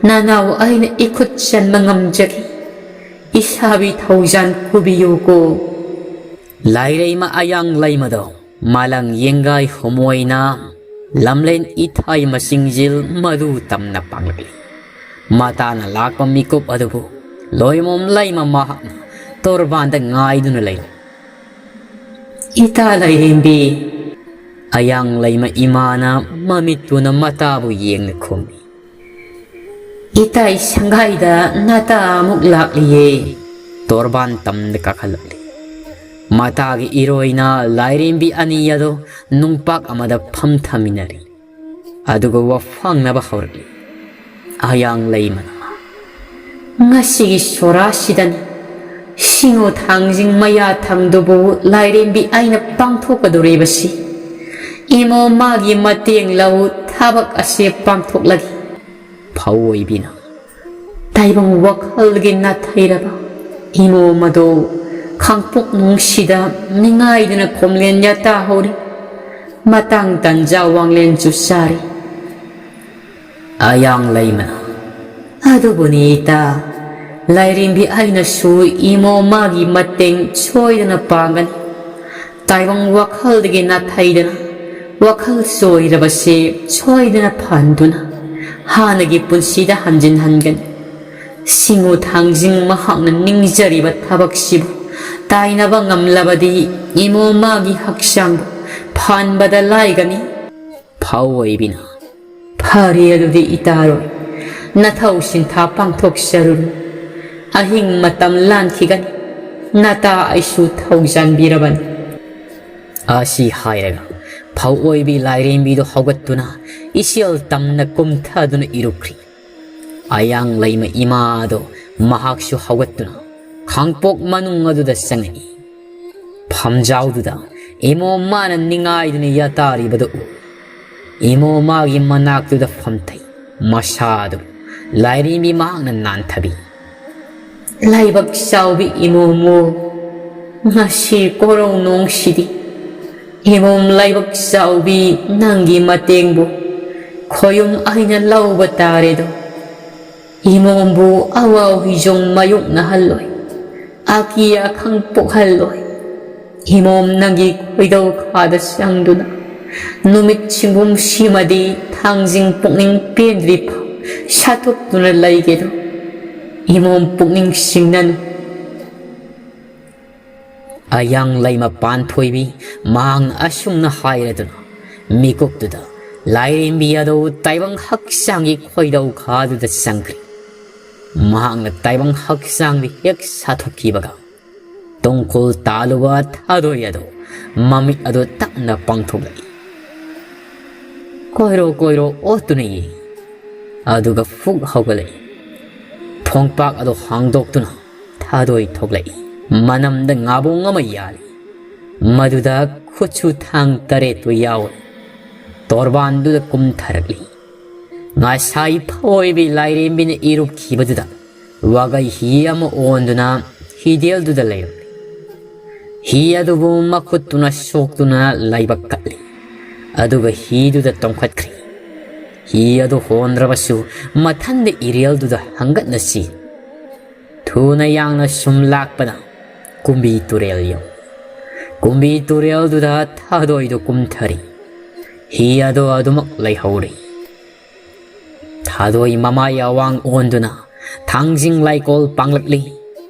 ꯅꯅꯥꯎ ꯑꯩꯅ ꯏꯈꯨꯠ ꯆꯟꯕ ꯉꯝꯖꯒꯦ꯫ ꯏꯁꯥꯕꯤ ꯊꯧꯖꯥꯟ ꯄꯨꯕꯤꯌꯨꯀꯣ꯫ ꯂꯥꯏꯔꯩꯃ ꯑꯌꯥꯡ ꯂꯩꯃꯗꯣ ꯃꯥꯂꯪ ꯌꯦꯡꯒꯥꯏ ꯍꯨꯃꯣꯏꯅ ꯂꯝꯂꯦꯟ ꯏꯊꯥꯏ ꯃꯁꯤꯡꯖꯤꯜ ꯃꯗꯨ ꯇꯝꯅ ꯄꯥꯡꯂꯛꯂꯤ꯫ ꯃꯇꯥꯅ ꯂꯥꯛꯄ ꯃꯤꯀꯨꯞ ꯑꯗꯨꯕꯨ ꯂꯣꯏꯃꯣꯝ ꯂꯩꯃ ꯃꯍꯥꯛꯅ ꯇꯣꯔꯕꯥꯟꯗ ꯉꯥꯏꯗꯨꯅ ꯂꯩꯔꯝꯃꯤ꯫ "ꯏꯇꯥ ꯂꯥꯏꯔꯦꯝꯕꯤ꯫" ꯑꯌꯥꯡ ꯂꯩꯃ ꯏꯃꯥꯅ ꯃꯃꯤꯠꯇꯨꯅ ꯃꯇꯥꯕꯨ ꯌꯦꯡꯅ ꯈꯨꯝꯃꯤ꯫ "ꯏꯇꯥꯏ ꯁꯪꯒꯥꯏꯗ ꯅꯇꯥ ꯑꯃꯨꯛ ꯂꯥꯛꯂꯤꯌꯦ꯫" ꯇꯣꯔꯕꯥꯟ ꯇꯝꯗ ꯀꯥꯈꯠꯂꯛꯂꯤ꯫ ꯃꯇꯥꯒꯤ ꯏꯔꯣꯏꯅ ꯂꯥꯏꯔꯦꯝꯕꯤ ꯑꯅꯤ ꯑꯗꯨ ꯅꯨꯡꯄꯥꯛ ꯑꯃꯗ ꯐꯝꯊꯃꯤꯟꯅꯔꯤ꯫ ꯑꯗꯨꯒ ꯋꯥ ꯐꯪꯅꯕ ꯍꯧꯔꯛꯂꯤ꯫ ꯑꯌꯥꯡ ꯂꯩꯃꯅ, "ꯉꯁꯤꯒꯤ ꯁꯣꯔꯥꯁꯤꯗꯅꯤ ꯁꯤꯡꯉꯨ ꯊꯥꯡꯖꯤꯡ ꯃꯌꯥ ꯊꯪꯗꯨꯕꯨ ꯂꯥꯏꯔꯦꯝꯕꯤ ꯑꯩꯅ ꯄꯥꯡꯊꯣꯛꯀꯗꯧꯔꯤꯕꯁꯤ꯫ ꯏꯃꯣ ꯃꯥꯒꯤ ꯃꯇꯦꯡ ꯂꯧ, ꯊꯕꯛ ꯑꯁꯤ ꯄꯥꯡꯊꯣꯛꯂꯒꯦ"꯫ ꯐꯧ ꯑꯣꯏꯕꯤꯅ, "ꯇꯥꯏꯕꯪ ꯋꯥꯈꯜꯒꯤ ꯅꯥꯊꯩꯔꯕ ꯏꯃꯣꯝ ꯑꯗꯨ ꯈꯥꯡꯄꯣꯛ ꯅꯨꯡꯁꯤꯗ ꯅꯤꯡꯉꯥꯏꯗꯨꯅ ꯈꯣꯝꯂꯦꯟ ꯌꯥꯇꯥ ꯍꯧꯔꯤ꯫ ꯃꯇꯥꯡ ꯇꯟꯖꯥ ꯋꯥꯡꯂꯦꯟꯁꯨ ꯆꯥꯔꯤ"꯫ ꯑꯌꯥꯡ ꯂꯩꯃꯅ, "ꯑꯗꯨꯕꯨꯅꯤ ꯏꯇꯥ, ꯂꯥꯏꯔꯦꯝꯕꯤ ꯑꯩꯅꯁꯨ ꯏꯃꯣ ꯃꯥꯒꯤ ꯃꯇꯦꯡ ꯁꯣꯏꯗꯅ ꯄꯥꯡꯒꯅꯤ꯫ ꯇꯥꯏꯕꯪ ꯋꯥꯈꯜꯗꯒꯤ ꯅꯥꯊꯩꯗꯅ ꯋꯥꯈꯜ ꯆꯣꯏꯔꯕꯁꯦ ꯁꯣꯏꯗꯅ ꯐꯍꯟꯗꯨꯅ ꯍꯥꯟꯅꯒꯤ ꯄꯨꯟꯁꯤꯗ ꯍꯟꯖꯤꯟꯍꯟꯒꯅꯤ꯫ ꯁꯤꯡꯉꯨ ꯊꯥꯡꯖꯤꯡ ꯃꯍꯥꯛꯅ ꯅꯤꯡꯖꯔꯤꯕ ꯊꯕꯛꯁꯤꯕꯨ ꯇꯥꯏꯅꯕ ꯉꯝꯂꯕꯗꯤ ꯏꯃꯣ ꯃꯥꯒꯤ ꯍꯛꯆꯥꯡꯕꯨ ꯐꯍꯟꯕꯗ ꯂꯥꯏꯒꯅꯤ"꯫ ꯐꯧ ꯑꯣꯏꯕꯤꯅ, "ꯐꯔꯦ, ꯑꯗꯨꯗꯤ ꯏꯇꯥꯔꯣꯏ, ꯅꯊꯧ ꯁꯤꯟꯊꯥ ꯄꯥꯡꯊꯣꯛꯆꯔꯨꯔꯣ꯫ ꯑꯍꯤꯡ ꯃꯇꯝ ꯂꯥꯟꯈꯤꯒꯅꯤ, ꯅꯇꯥ ꯑꯩꯁꯨ ꯊꯧꯖꯥꯟꯕꯤꯔꯕꯅꯤ"꯫ ꯑꯁꯤ ꯍꯥꯏꯔꯒ ꯐꯧ ꯑꯣꯏꯕꯤ ꯂꯥꯏꯔꯦꯝꯕꯤꯗꯨ ꯍꯧꯒꯠꯇꯨꯅ ꯏꯆꯦꯜ ꯇꯝꯅ ꯀꯨꯝꯊꯗꯨꯅ ꯏꯔꯨꯈ꯭ꯔꯤ꯫ ꯑꯌꯥꯡ ꯂꯩꯃ ꯏꯃꯥꯗꯣ ꯃꯍꯥꯛꯁꯨ ꯍꯧꯒꯠꯇꯨꯅ ꯈꯥꯡꯄꯣꯛ ꯃꯅꯨꯡ ꯑꯗꯨꯗ ꯆꯪꯉꯛꯏ꯫ ꯐꯝꯖꯥꯎꯗꯨꯗ ꯏꯃꯣ ꯃꯥꯅ ꯅꯤꯡꯉꯥꯏꯗꯨꯅ ꯌꯥꯇꯥꯔꯤꯕꯗꯨ ꯎ꯫ ꯏꯃꯣ ꯃꯥꯒꯤ ꯃꯅꯥꯛꯇꯨꯗ ꯐꯝꯊꯩ꯫ ꯃꯁꯥꯗꯨ ꯂꯥꯏꯔꯦꯝꯕꯤ ꯃꯍꯥꯛꯅ ꯅꯥꯟꯊꯕꯤ꯫ "ꯂꯥꯏꯕꯛ ꯆꯥꯎꯕꯤ ꯏꯃꯣꯝꯃꯨ, ꯉꯁꯤ ꯀꯣꯔꯧ ꯅꯣꯡꯁꯤꯗꯤ ꯏꯃꯣꯝ ꯂꯥꯏꯕꯛ ꯆꯥꯎꯕꯤ ꯅꯪꯒꯤ ꯃꯇꯦꯡꯕꯨ ꯈꯣꯌꯨꯝ ꯑꯩꯅ ꯂꯧꯕ ꯇꯥꯔꯦꯗꯣ꯫ ꯏꯃꯣꯝꯕꯨ ꯑꯋꯥ ꯍꯨꯏꯖꯣꯡ ꯃꯥꯌꯣꯛꯅꯍꯜꯂꯣꯏ, ꯑꯀꯤ ꯑꯈꯪ ꯄꯣꯛꯍꯜꯂꯣꯏ꯫ ꯏꯃꯣꯝ ꯅꯪꯒꯤ ꯈꯣꯏꯗꯧ ꯈꯥꯗ ꯆꯪꯗꯨꯅ ꯅꯨꯃꯤꯠ ꯁꯤꯡꯕꯨꯝꯁꯤꯃꯗꯤ ꯊꯥꯡꯖꯤꯡ ꯄꯨꯛꯅꯤꯡ ꯄꯦꯟꯗ꯭ꯔꯤ ꯐꯥꯎ ꯁꯥꯊꯣꯛꯇꯨꯅ ꯂꯩꯒꯦꯗꯣ꯫ ꯏꯃꯣꯝ ꯄꯨꯛꯅꯤꯡ ꯁꯤꯡꯅꯅꯨ"꯫ ꯑꯌꯥꯡ ꯂꯩꯃ ꯄꯥꯟꯊꯣꯏꯕꯤ ꯃꯍꯥꯛꯅ ꯑꯁꯨꯝꯅ ꯍꯥꯏꯔꯗꯨꯅ ꯃꯤꯀꯨꯞꯇꯨꯗ ꯂꯥꯏꯔꯦꯝꯕꯤ ꯑꯗꯨ ꯇꯥꯏꯕꯪ ꯍꯛꯆꯥꯡꯒꯤ ꯈꯣꯏꯗꯧ ꯈꯥꯗꯨꯗ ꯆꯪꯈ꯭ꯔꯦ꯫ ꯃꯍꯥꯛꯅ ꯇꯥꯏꯕꯪ ꯍꯛꯆꯥꯡꯗ ꯍꯦꯛ ꯁꯥꯊꯣꯛꯈꯤꯕꯒ ꯇꯣꯡꯀꯣꯜ ꯇꯥꯜꯂꯨꯕ ꯊꯥꯗꯣꯏ ꯑꯗꯨ ꯃꯃꯤꯠ ꯑꯗꯨ ꯇꯞꯅ ꯄꯥꯡꯊꯣꯛꯂꯛꯏ꯫ ꯀꯣꯏꯔꯣ ꯀꯣꯏꯔꯣ ꯑꯣꯠꯇꯨꯅ ꯌꯦꯡꯏ꯫ ꯑꯗꯨꯒ ꯐꯨꯛ ꯍꯧꯒꯠꯂꯛꯏ꯫ ꯊꯣꯡꯄꯥꯛ ꯑꯗꯨ ꯍꯥꯡꯗꯣꯛꯇꯨꯅ ꯊꯥꯗꯣꯏ ꯊꯣꯛꯂꯛꯏ꯫ ꯃꯅꯝꯗ ꯉꯥꯕꯣꯡ ꯑꯃ ꯌꯥꯜꯂꯤ꯫ ꯃꯗꯨꯗ ꯈꯨꯠꯁꯨ ꯊꯥꯡ ꯇꯔꯦꯠꯇꯨ ꯌꯥꯎꯏ꯫ ꯇꯣꯔꯕꯥꯟꯗꯨꯗ ꯀꯨꯝꯊꯔꯛꯂꯤ꯫ ꯉꯁꯥꯏ ꯐꯑꯣꯏꯕꯤ ꯂꯥꯏꯔꯦꯝꯕꯤꯅ ꯏꯔꯨꯞꯈꯤꯕꯗꯨꯗ ꯋꯥꯒꯩ ꯍꯤ ꯑꯃ ꯑꯣꯟꯗꯨꯅ ꯍꯤꯗꯦꯜꯗꯨꯗ ꯂꯩꯔꯝꯂꯤ꯫ ꯍꯤ ꯑꯗꯨꯕꯨ ꯃꯈꯨꯠꯇꯨꯅ ꯁꯣꯛꯇꯨꯅ ꯂꯥꯏꯕꯛ ꯀꯠꯂꯤ꯫ ꯑꯗꯨꯒ ꯍꯤꯗꯨꯗ ꯇꯣꯡꯈꯠꯈ꯭ꯔꯤ꯫ ꯍꯤ ꯑꯗꯨ ꯍꯣꯟꯗ꯭ꯔꯕꯁꯨ ꯃꯊꯟꯗ ꯏꯔꯦꯜꯗꯨꯗ ꯍꯪꯒꯠꯅ ꯆꯦꯜꯂꯤ꯫ ꯊꯨꯅ ꯌꯥꯡꯅ ꯁꯨꯝ ꯂꯥꯛꯄꯗ ꯀꯨꯝꯕꯤ ꯇꯨꯔꯦꯜ ꯌꯧ꯫ ꯀꯨꯝꯕꯤ ꯇꯨꯔꯦꯜꯗꯨꯗ ꯊꯥꯗꯣꯏꯗꯨ ꯀꯨꯝꯊꯔꯤ꯫ ꯍꯤ ꯑꯗꯨ ꯑꯗꯨꯃꯛ ꯂꯩꯍꯧꯔꯤ꯫ ꯊꯥꯗꯣꯏ ꯃꯃꯥꯏ ꯑꯋꯥꯡ ꯑꯣꯟꯗꯨꯅ ꯊꯥꯡꯖꯤꯡ ꯂꯥꯏꯀꯣꯜ ꯄꯥꯡꯂꯛꯂꯤ꯫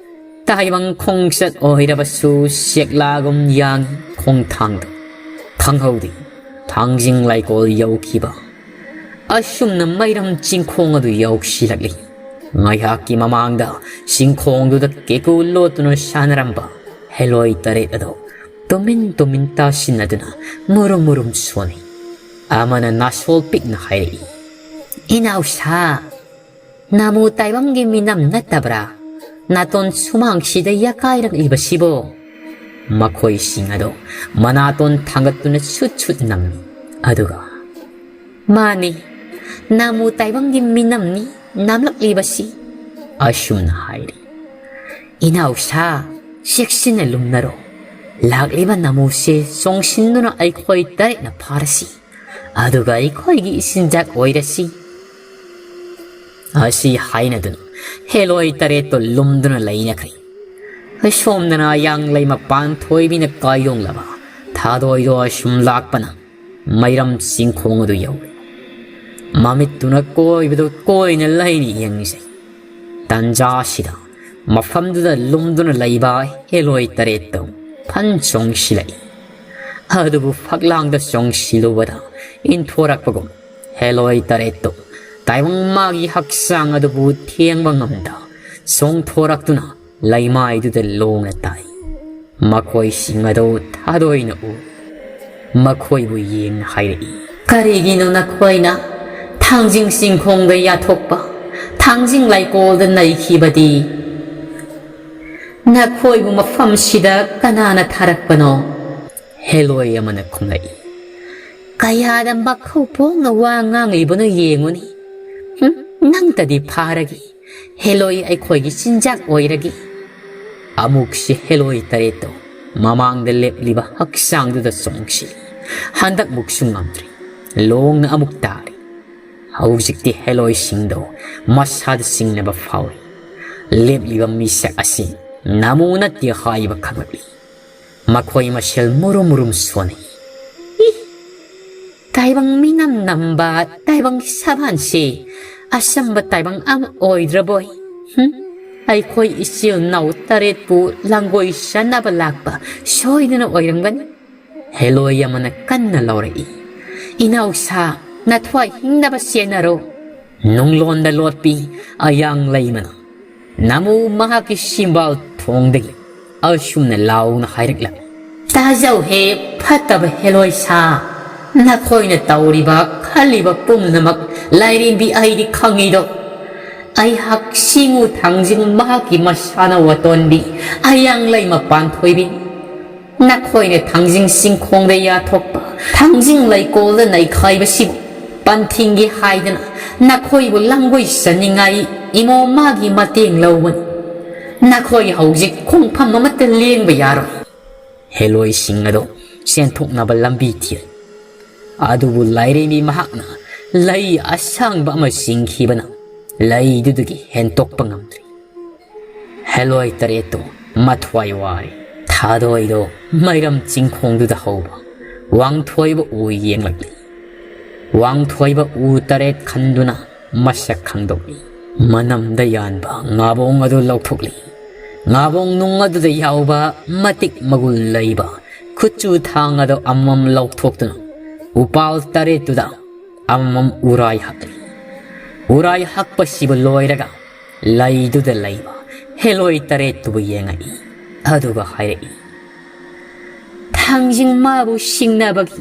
ꯇꯥꯏꯕꯪ ꯈꯣꯡꯆꯠ ꯑꯣꯏꯔꯕꯁꯨ ꯆꯦꯛꯂꯥꯒꯨꯝ ꯌꯥꯡꯏ ꯈꯣꯡꯊꯥꯡꯗ꯫ ꯈꯪꯍꯧꯗꯦ ꯊꯥꯡꯖꯤꯡ ꯂꯥꯏꯀꯣꯜ ꯌꯧꯈꯤꯕ꯫ ꯑꯁꯨꯝꯅ ꯃꯩꯔꯝ ꯆꯤꯡꯈꯣꯡ ꯑꯗꯨ ꯌꯧꯁꯤꯜꯂꯛꯂꯤ꯫ ꯉꯥꯏꯍꯥꯛꯀꯤ ꯃꯃꯥꯡꯗ ꯆꯤꯡꯈꯣꯡꯗꯨꯗ ꯀꯦꯀꯨ ꯂꯣꯠꯇꯨꯅ ꯁꯥꯟꯅꯔꯝꯕ ꯍꯦꯂꯣꯏ ꯇꯔꯦꯠ ꯑꯗꯨ ꯇꯨꯃꯤꯟ ꯇꯨꯃꯤꯟ ꯇꯥꯁꯤꯟꯅꯗꯨꯅ ꯃꯨꯔꯨꯝ ꯃꯨꯔꯨꯝ ꯁꯣꯟꯅꯩ꯫ ꯑꯃꯅ ꯅꯥꯁꯣꯜ ꯄꯤꯛꯅ ꯍꯥꯏꯔꯛꯏ, "ꯏꯅꯥꯎꯁꯥ, ꯅꯥꯃꯨ ꯇꯥꯏꯕꯪꯒꯤ ꯃꯤꯅꯝ ꯅꯠꯇꯕ꯭ꯔꯥ? ꯅꯥꯇꯣꯟ ꯁꯨꯃꯥꯡꯁꯤꯗ ꯌꯥꯀꯥꯏꯔꯛꯂꯤꯕꯁꯤꯕꯣ?" ꯃꯈꯣꯏꯁꯤꯡ ꯑꯗꯨ ꯃꯅꯥꯇꯣꯟ ꯊꯥꯡꯒꯠꯇꯨꯅ ꯁꯨꯠ ꯁꯨꯠ ꯅꯝꯃꯤ꯫ ꯑꯗꯨꯒ, "ꯃꯥꯅꯤ, ꯅꯥꯃꯨ ꯇꯥꯏꯕꯪꯒꯤ ꯃꯤꯅꯝꯅꯤ ꯅꯝꯂꯛꯂꯤꯕꯁꯤ," ꯑꯁꯨꯝꯅ ꯍꯥꯏꯔꯤ꯫ "ꯏꯅꯥꯎꯁꯥ, ꯆꯦꯛꯁꯤꯟꯅ ꯂꯨꯝꯅꯔꯣ꯫ ꯂꯥꯛꯂꯤꯕ ꯅꯥꯃꯨꯁꯦ ꯆꯣꯡꯁꯤꯟꯗꯨꯅ ꯑꯩꯈꯣꯏ ꯇꯔꯦꯠꯅ ꯐꯥꯔꯁꯤ꯫ ꯑꯗꯨꯒ ꯑꯩꯈꯣꯏꯒꯤ ꯏꯆꯤꯟꯖꯥꯛ ꯑꯣꯏꯔꯁꯤ꯫" ꯑꯁꯤ ꯍꯥꯏꯅꯗꯨꯅ ꯍꯦꯂꯣꯏ ꯇꯔꯦꯠꯇꯣ ꯂꯨꯝꯗꯨꯅ ꯂꯩꯅꯈ꯭ꯔꯦ꯫ ꯑꯁꯣꯝꯗꯅ ꯌꯥꯡꯂꯩ ꯃꯄꯥꯟ ꯊꯣꯏꯕꯤꯅ ꯀꯥꯏꯗꯣꯡꯂꯕ ꯊꯥꯗꯣꯏꯗꯣ ꯑꯁꯨꯝ ꯂꯥꯛꯄꯅ ꯃꯩꯔꯝ ꯆꯤꯡꯈꯣꯡ ꯑꯗꯨ ꯌꯧꯔꯦ꯫ ꯃꯃꯤꯠꯇꯨꯅ ꯀꯣꯏꯕꯗꯨ ꯀꯣꯏꯅ ꯂꯩꯅ ꯌꯦꯡꯉꯤꯁꯦ꯫ ꯇꯟꯖꯥꯁꯤꯗ ꯃꯐꯝꯗꯨꯗ ꯂꯨꯝꯗꯨꯅ ꯂꯩꯕ ꯍꯦꯂꯣꯏ ꯇꯔꯦꯠꯇꯨ ꯐꯟ ꯆꯣꯡꯁꯤꯜꯂꯛꯏ꯫ ꯑꯗꯨꯕꯨ ꯐꯛꯂꯥꯡꯗ ꯆꯣꯡꯁꯤꯜꯂꯨꯕꯗ ꯏꯟꯊꯣꯔꯛꯄꯒꯨꯝ ꯍꯦꯂꯣꯏ ꯇꯔꯦꯠꯇꯨ ꯇꯥꯏꯕꯪ ꯃꯥꯒꯤ ꯍꯛꯆꯥꯡ ꯑꯗꯨꯕꯨ ꯊꯦꯡꯕ ꯉꯝꯗ ꯆꯣꯡꯊꯣꯔꯛꯇꯨꯅ ꯂꯩꯃꯥꯏꯗꯨꯗ ꯂꯣꯡꯅ ꯇꯥꯏ꯫ ꯃꯈꯣꯏꯁꯤꯡ ꯑꯗꯨ ꯊꯥꯗꯣꯏꯅ ꯎ꯫ ꯃꯈꯣꯏꯕꯨ ꯌꯦꯡꯅ ꯍꯥꯏꯔꯛꯏ, "ꯀꯔꯤꯒꯤꯅꯣ ꯅꯈꯣꯏꯅ ꯊꯥꯡꯖꯤꯡ ꯆꯤꯡꯈꯣꯡꯗ ꯌꯥꯊꯣꯛꯄ, ꯊꯥꯡꯖꯤꯡ ꯂꯩꯀꯣꯜꯗ ꯅꯩꯈꯤꯕꯗꯤ? ꯅꯈꯣꯏꯕꯨ ꯃꯐꯝꯁꯤꯗ ꯀꯅꯥꯅ ꯊꯥꯔꯛꯄꯅꯣ?" ꯍꯦꯂꯣꯏ ꯑꯃꯅ ꯈꯨꯝꯂꯛꯏ꯫ "ꯀꯌꯥꯗ ꯃꯈꯧ ꯄꯣꯛꯅ ꯋꯥ ꯉꯥꯡꯂꯤꯕꯅꯣ ꯌꯦꯡꯉꯨꯅꯤ꯫ ꯍꯨꯝ, ꯅꯪꯇꯗꯤ ꯐꯥꯔꯒꯦ꯫ ꯍꯦꯂꯣꯏ ꯑꯩꯈꯣꯏꯒꯤ ꯆꯤꯟꯖꯥꯛ ꯑꯣꯏꯔꯒꯦ꯫" ꯑꯃꯨꯛꯁꯤ ꯍꯦꯂꯣꯏ ꯇꯔꯦꯠꯇꯣ ꯃꯃꯥꯡꯗ ꯂꯦꯞꯂꯤꯕ ꯍꯛꯆꯥꯡꯗꯨꯗ ꯆꯣꯡꯁꯤꯜꯂꯤ꯫ ꯍꯟꯗꯛꯃꯨꯛꯁꯨ ꯉꯝꯗ꯭ꯔꯤ꯫ ꯂꯣꯡꯅ ꯑꯃꯨꯛ ꯇꯥꯔꯤ꯫ ꯍꯧꯖꯤꯛꯇꯤ ꯍꯦꯂꯣꯏꯁꯤꯡꯗꯣ ꯃꯁꯥꯗ ꯆꯤꯡꯅꯕ ꯐꯥꯎꯔꯤ꯫ ꯂꯦꯞꯂꯤꯕ ꯃꯤꯁꯛ ꯑꯁꯤ ꯅꯃꯨ ꯅꯠꯇꯦ ꯍꯥꯏꯕ ꯈꯪꯂꯛꯂꯤ꯫ ꯃꯈꯣꯏ ꯃꯁꯦꯜ ꯃꯨꯔꯨꯝ ꯃꯨꯔꯨꯝ ꯁꯣꯟꯅꯩ꯫ "ꯏ! ꯇꯥꯏꯕꯪ ꯃꯤꯅꯝ ꯅꯝꯕ ꯇꯥꯏꯕꯪ ꯁꯥꯕꯥꯟꯁꯦ ꯑꯆꯝꯕ ꯇꯥꯏꯕꯪ ꯑꯃ ꯑꯣꯏꯗ꯭ꯔꯕꯣꯏ? ꯍꯨꯝ? ꯑꯩꯈꯣꯏ ꯏꯆꯤꯜ ꯏꯅꯥꯎ ꯇꯔꯦꯠꯄꯨ ꯂꯥꯡꯒꯣꯏ ꯆꯟꯅꯕ ꯂꯥꯛꯄ ꯁꯣꯏꯗꯅ ꯑꯣꯏꯔꯝꯒꯅꯤ꯫" ꯍꯦꯂꯣꯏ ꯑꯃꯅ ꯀꯟꯅ ꯂꯥꯎꯔꯛꯏ꯫ "ꯏꯅꯥꯎꯁꯥ, ꯅꯊ꯭ꯋꯥꯏ ꯍꯤꯡꯅꯕ ꯆꯦꯟꯅꯔꯣ꯫" ꯅꯨꯡꯂꯣꯟꯗ ꯂꯣꯠꯄꯤ ꯑꯌꯥꯡ ꯂꯩꯃꯅ ꯅꯃꯨ ꯃꯍꯥꯛꯀꯤ ꯁꯤꯝꯕꯥꯜ ꯊꯣꯡꯗꯒꯤ ꯑꯁꯨꯝꯅ ꯂꯥꯎꯅ ꯍꯥꯏꯔꯛꯂꯝꯃꯤ꯫ "ꯇꯥꯖꯧꯍꯦ, ꯐꯠꯇꯕ ꯍꯦꯂꯣꯏ ꯁꯥ, ꯅꯈꯣꯏꯅ ꯇꯧꯔꯤꯕ ꯈꯜꯂꯤꯕ ꯄꯨꯝꯅꯃꯛ ꯂꯥꯏꯔꯦꯝꯕꯤ ꯑꯩꯗꯤ ꯈꯪꯉꯤꯗꯣ꯫ ꯑꯩꯍꯥꯛ ꯁꯤꯡꯉꯨ ꯊꯥꯡꯖꯤꯡ ꯃꯍꯥꯛꯀꯤ ꯃꯁꯥꯅ ꯋꯥꯇꯣꯟꯕꯤ ꯑꯌꯥꯡ ꯂꯩꯃ ꯄꯥꯟꯊꯣꯏꯕꯤ꯫ ꯅꯈꯣꯏꯅ ꯊꯥꯡꯖꯤꯡ ꯆꯤꯡꯈꯣꯡꯗ ꯌꯥꯊꯣꯛꯄ, ꯊꯥꯡꯖꯤꯡ ꯂꯩꯀꯣꯜꯗ ꯅꯩꯈꯥꯏꯕꯁꯤꯕꯨ ꯄꯟꯊꯤꯡꯒꯦ ꯍꯥꯏꯗꯅ ꯅꯈꯣꯏꯕꯨ ꯂꯥꯡꯒꯣꯏ ꯆꯟꯅꯤꯡꯉꯥꯏ ꯏꯃꯣ ꯃꯥꯒꯤ ꯃꯇꯦꯡ ꯂꯧꯕꯅꯤ꯫ ꯅꯈꯣꯏ ꯍꯧꯖꯤꯛ ꯈꯣꯡꯐꯝ ꯑꯃꯠꯇ ꯂꯦꯡꯕ ꯌꯥꯔꯣꯏ꯫" ꯍꯦꯂꯣꯏꯁꯤꯡ ꯑꯗꯣ ꯆꯦꯟꯊꯣꯛꯅꯕ ꯂꯝꯕꯤ ꯊꯤꯔꯦ꯫ ꯑꯗꯨꯕꯨ ꯂꯥꯏꯔꯦꯝꯕꯤ ꯃꯍꯥꯛꯅ ꯂꯩ ꯑꯁꯥꯡꯕ ꯑꯃ ꯆꯤꯡꯈꯤꯕꯅ ꯂꯩꯗꯨꯗꯒꯤ ꯍꯦꯟꯇꯣꯛꯄ ꯉꯝꯗ꯭ꯔꯤ꯫ ꯍꯦꯂꯣꯏ ꯇꯔꯦꯠꯇꯣ ꯃꯊ꯭ꯋꯥꯏ ꯋꯥꯔꯦ꯫ ꯊꯥꯗꯣꯏꯗꯣ ꯃꯩꯔꯝ ꯆꯤꯡꯈꯣꯡꯗꯨꯗ ꯍꯧꯕ ꯋꯥꯡꯊꯣꯏꯕ ꯎ ꯌꯦꯡꯂꯛꯂꯤ꯫ ꯋꯥꯡꯊꯣꯏꯕ ꯎ ꯇꯔꯦꯠ ꯈꯟꯗꯨꯅ ꯃꯁꯛ ꯈꯪꯗꯣꯛꯂꯤ꯫ ꯃꯅꯝꯗ ꯌꯥꯟꯕ ꯉꯥꯕꯣꯡ ꯑꯗꯨ ꯂꯧꯊꯣꯛꯂꯤ꯫ ꯉꯥꯕꯣꯡ ꯅꯨꯡ ꯑꯗꯨꯗ ꯌꯥꯎꯕ ꯃꯇꯤꯛ ꯃꯒꯨꯟ ꯂꯩꯕ ꯈꯨꯠꯆꯨ ꯊꯥꯡ ꯑꯗꯨ ꯑꯃꯃꯝ ꯂꯧꯊꯣꯛꯇꯨꯅ ꯎꯄꯥꯜ ꯇꯔꯦꯠꯇꯨꯗ ꯑꯃꯃꯝ ꯎꯔꯥꯏ ꯍꯛꯂꯤ꯫ ꯎꯔꯥꯏ ꯍꯛꯄꯁꯤꯕꯨ ꯂꯣꯏꯔꯒ ꯂꯩꯗꯨꯗ ꯂꯩꯕ ꯍꯦꯂꯣꯏ ꯇꯔꯦꯠꯇꯨꯕꯨ ꯌꯦꯡꯉꯛꯏ꯫ ꯑꯗꯨꯒ ꯍꯥꯏꯔꯛꯏ, "ꯊꯥꯡꯖꯤꯡ ꯃꯥꯕꯨ ꯁꯤꯡꯅꯕꯒꯤ